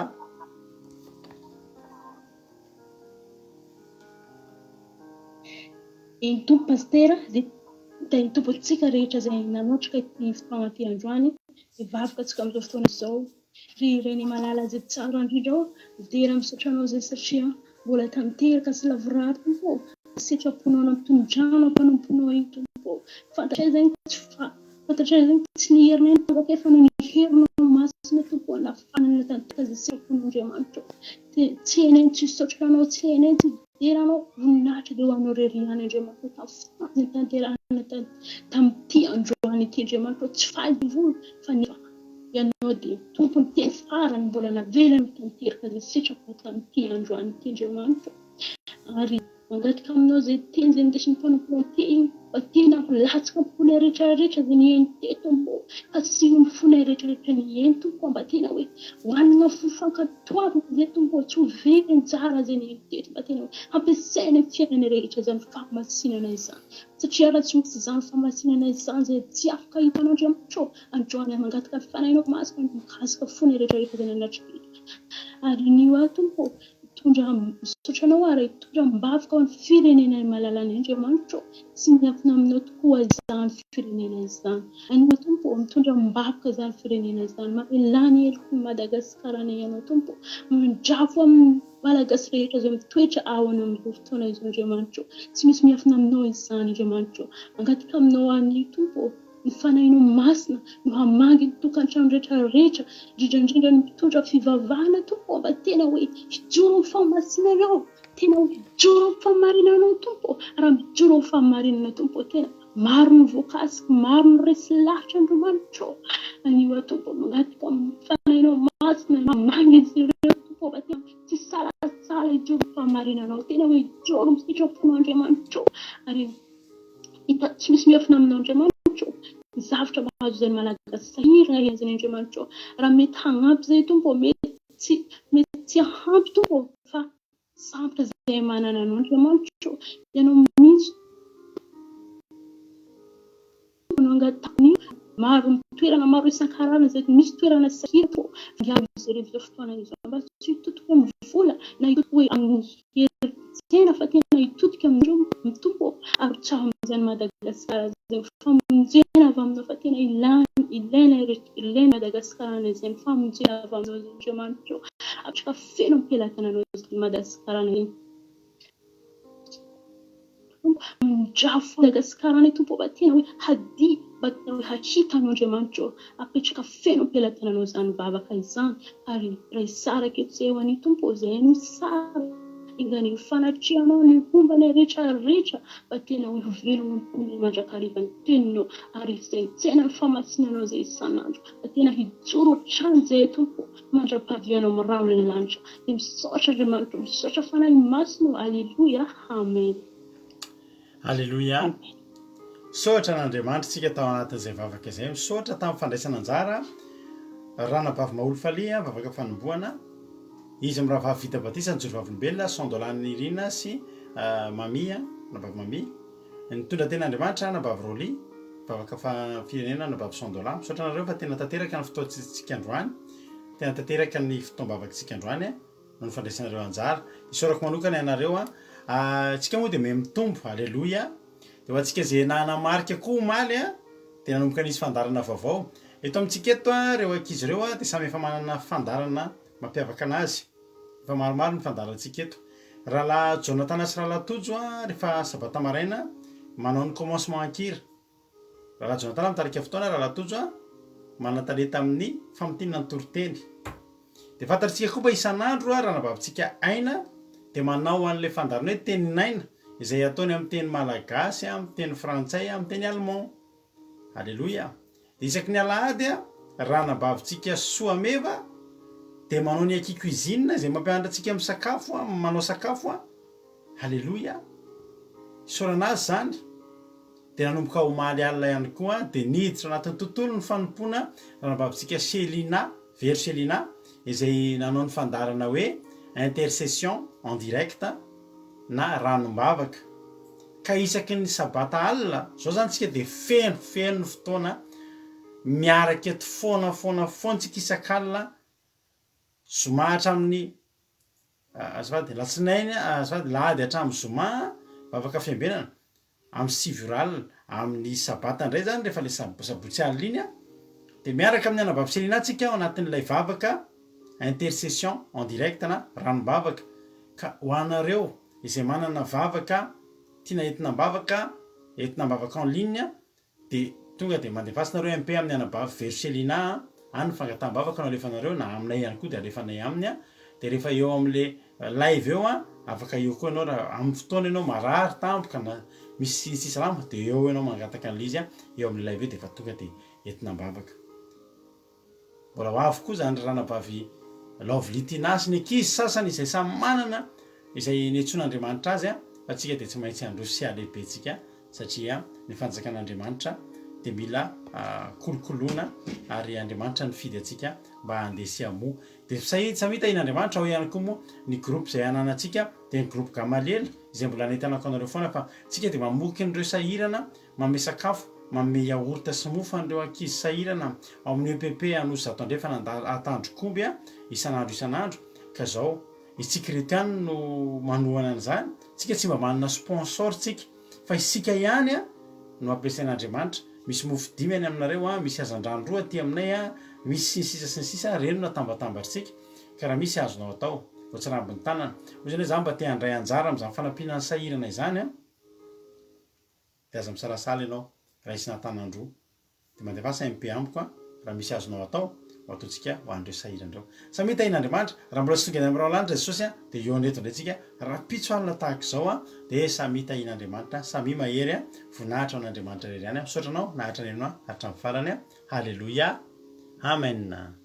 Eny Tompo Pasitera, dia tahin'ny Tompo antsika rehetra izay nanotrika ity fotoana ity androany. Mivavaka antsika amin'izao fotoana izao. Ry Reny malala izay tsara indrindra ô, midera misaotra anao izay satria mbola tanteraka sy lavorary Tompo ô, ny sitraponao nampitondranao mpanomponao iny Tompo ô, fantatray izay tsy fa fantatray izay tsy ny herinay no tanjaka fa noho ny herinao masina Tompo ô, nahafahana nanatanteraka izay sitraponao Andriamanitra ô, tsy hainay ny tsy hisaotra anao, tsy hainay ny tsy hidera anao, voninahitra dia ho anao irery ihany Andriamanitra ô, tamin'ny fotoana izay nitanterahana tamin'ity androany ity Andriamanitra ô, tsy faly ny volo fa nefa Ianao dia Tompon'ny teny farany mbola navelany ho tanteraka izay sitrako tamin'ity androany ity Andriamanitra ary mangataka aminao izay teny izay nindesin'ny mpanomponao teny mba tena ho latsaka am-ponay rehetra rehetra izay nihaino teto Tompo ka tsy ho ny fonay rehetra rehetra nihaino Tompo mba tena hoe hohanina fo fankatoavana izay Tompo tsy ho very anjara izay nihaino teto mba tena hoe hampiasaina amin'ny fiainana rehetra izany fahamasinana izany satria raha tsy misy izany fahamasinana izany izay tsy afaka hita an'Andriamanitra Androany aho mangataka ny Fanahinao Masina no mikasika fonay rehetra rehetra izay nanatrika eto. Ary anio aho Tompo ô, hitondra misaotra Anao aho ary hitondra am-bavaka ho an'ny firenenay malalanay Andriamanitra ô, tsy miafina Aminao tokoa izany firenena izany. Anio aho Tompo ô, mitondra am-bavaka izany firenena izany, mamelà ny heloky ny Madagasikaranay Ianao Tompo ô, mindrafo amin'ny Malagasy rehetra izay mitoetra ao amin'izao fotoana izao Andriamanitra ô, tsy misy miafina Aminao izany Andriamanitra ô, mangataka Aminao aho anio Tompo ô, Ny Fanahinao Masina no hamangy ny tokantrano rehetra rehetra, indrindra indrindra ny mpitondra fivavahana Tompo ô, mba tena hoe hijoro amin'ny fahamasinanao, tena hoe hijoro amin'ny fahamarinanao Tompo ô, raha mijoro amin'ny fahamarinana Tompo ô, tena maro ny voakasika, maro ny resy lahatra Andriamanitra ô, anio aho Tompo ô, mangataka amin'ny Fanahinao Masina hamangy izy ireo Tompo ô, mba tena tsy hisalasala hijoro amin'ny fahamarinanao, tena hoe hijoro amin'ny sitraponao Andriamanitra ô, ary Hita tsy misy miafina aminao Andriamanitra ô, ny zavtra mahazo izany Malagasy sahirana ihany izany Andriamanitra ô, raha mety hagnampy izay Tompo ô, mety tsy mety tsy hahampy Tompo ô, fa sambatra izay manana anao Andriamanitra ô, ianao mihitsy Tompo no angatahiny maro ny toerana maro isan-karazany izay misy toerana sahirana Tompo ô, vangiano izy ireo amin'izao fotoana izao mba tsy hitodika amin'ny vola na hitodika hoe amin'ny hery tsena fa tena hitodika aminareo ny Tompo ô ary tsaho amin'izany Madagasikara izay famonjena avy aminao fa tena ilana ilaina ilaina Madagasikara izay famonjena avy aminao izay Andriamanitra ô apetraka feno am-pelatananao izany Madagasikara izany Tompo Amindrafo Madagasikara anay Tompo mba tena hoe hadia mba tena hoe hahita anao Andriamanitra ô apetraka feno am-pelatananao izany vavaka izany ary raha hisaraka eto izay ho an'i Tompo ô izay no hisaraka enga anie ho fanatrehanao ny homba anay rehetra rehetra mba tena hoe ho velona am-ponay mandrakariva ny teninao ary hisaintsaina ny famasinanao izay isan'andro mba tena hijoro hatrany izay Tompo ô mandra-pahavianao amin'ny rahon'ny lanitra dia misaotra Andriamanitra ô misaotra Fanahy Masina ô Aleloia Amen. Aleloia. Misaotra an'Andriamanitra isika tao anatin'izay vavaka izay. Misaotra tamin'ny fandraisana anjara. Ranabavy Maholifalia, vavaka fanombohana, izy mirahavavy vita batisa nijoro vavolombelona, Sandola Nirina sy Mamia, Ranabavy Mamia, nitondra tena Andriamanitra, Ranabavy Rolly, vavaka firenena, Ranabavy Sandola. Misaotra anareo fa tena tanteraka ny fotoantsika androany, tena tanteraka ny fotoam-bavakitsika androany noho ny fandraisanareo anjara. Isaorako manokana ianareo an. Tsika moa dia miha-mitombo, Aleloia. Dia ho antsika izay nanamarika koa omaly an, dia nanomboka nisy fandaharana vaovao. Eto amintsika eto an, ireo ankizy ireo an, dia samy efa manana fandaharana mampiavaka anazy. Efa maromaro ny fandaharantsika eto. Rahalahy Jonathan sy Rahalahy Tojo an, rehefa sabata maraina, manao ny commencement an-kira. Rahalahy Jonathan mitarika fotoana, Rahalahy Tojo an, manan-talenta amin'ny famintinana ny toriteny. Dia fantatritsika koa fa isan'andro ranabavintsika Aina dia manao an'ilay fandaharana hoe Tenin'Aina izay ataony amin'ny teny malagasy, amin'ny teny frantsay, amin'ny teny allemand. Aleloia! Dia isaky ny alahady ranabavintsika Soameva dia manao ny Aki Cuisine izay mampianatra antsika misakafo, manao sakafo. Aleloia! Isaorana azy izany. Dia nanomboka omaly alina ihany koa dia niditra anatin'ny tontolon'ny fanompoana ranabavintsika Shelina, Vero Shelina, izay nanao ny fandaharana hoe Intercession en direct na Ranombavaka. Ka isaky ny sabata alina, izao izany tsika dia feno, feno ny fotoana, miaraka eto foana foana foana tsika isak'alina, zoma hatramin'ny azafady, alatsinainy, azafady, lahady hatramin'ny zoma, vavaka fiambenana. Amin'ny sivy ora alina, amin'ny sabata indray izany rehefa ilay sabotsy alina iny an, dia miaraka amin'ny anabavy Selina tsika ao anatin'ilay vavaka intercession en direct na ranom-bavaka, ka ho anareo izay manana vavaka tiana entina am-bavaka, entina am-bavaka en ligne, Dia tonga dia mandefasa nareo MP amin'ny anabavy Veroselina a, any ny fangataham-bavaka no alefanareo na aminay ihany koa dia alefanay aminy a, dia rehefa eo amin'le live eo a, afaka eo koa ianao raha amin'ny fotoana ianao marary tampoka na misy tsy salama dia eo ianao mangataka an'le izy a, eo amin'le live eo dia efa tonga dia entina am-bavaka. Mbola ho avy koa izany ry ranabavy Lovely Tina sy ny ankizy sasany izay samy manana izay niantsoan'Andriamanitra azy fa tsika dia tsy maintsy handroso sy halehibe tsika satria ny fanjakan'Andriamanitra dia mila kolokoloina ary Andriamanitra nifidy antsika mba handeha sy hamoa dia samy tahian'Andriamanitra ao ihany koa moa ny groupe izay ananantsika dia ny groupe Gamaliela izay mbola nentanako anareo foana fa tsika dia mamoky an'ireo sahirana Manome sakafo, manome yaourt sy mofo an'ireo ankizy sahirana ao amin'ny EPP Anosizato Andrefana Antandrokomby isan'andro isan'andro, ka izao, isika ireto ihany no manohana an'izany, tsika tsy mba manana sponsor tsika, fa isika ihany no ampiasain'Andriamanitra, misy mofo dimy any aminareo, misy hazandrano roa aty aminay, misy sy ny sisa sy ny sisa, ireny no atambatambatr'tsika, ka raha misy azonao atao, voatsirambin'ny tanana, hoy izany hoe za mba te handray anjara amin'izany fanampiana ny sahirana izany an. Dia aza misalasala ianao raisina an-tanan-droa. Dia mandefasa MP amiko an, raha misy azonao atao, ho ataontsika ho an'ireo sahirana ireo. Samia tahian'Andriamanitra, raha mbola tsy tonga any amin'ny rahona lanitra Jesosy an, dia hihaona eto indray tsika rahampitso alina tahaka izao an, dia samia tahian'Andriamanitra, samia mahery an, voninahitra ho an'Andriamanitra irery ihany an, misaotra anao naharitra nihaino ahy hatramin'ny farany an, Haleloia, Amen.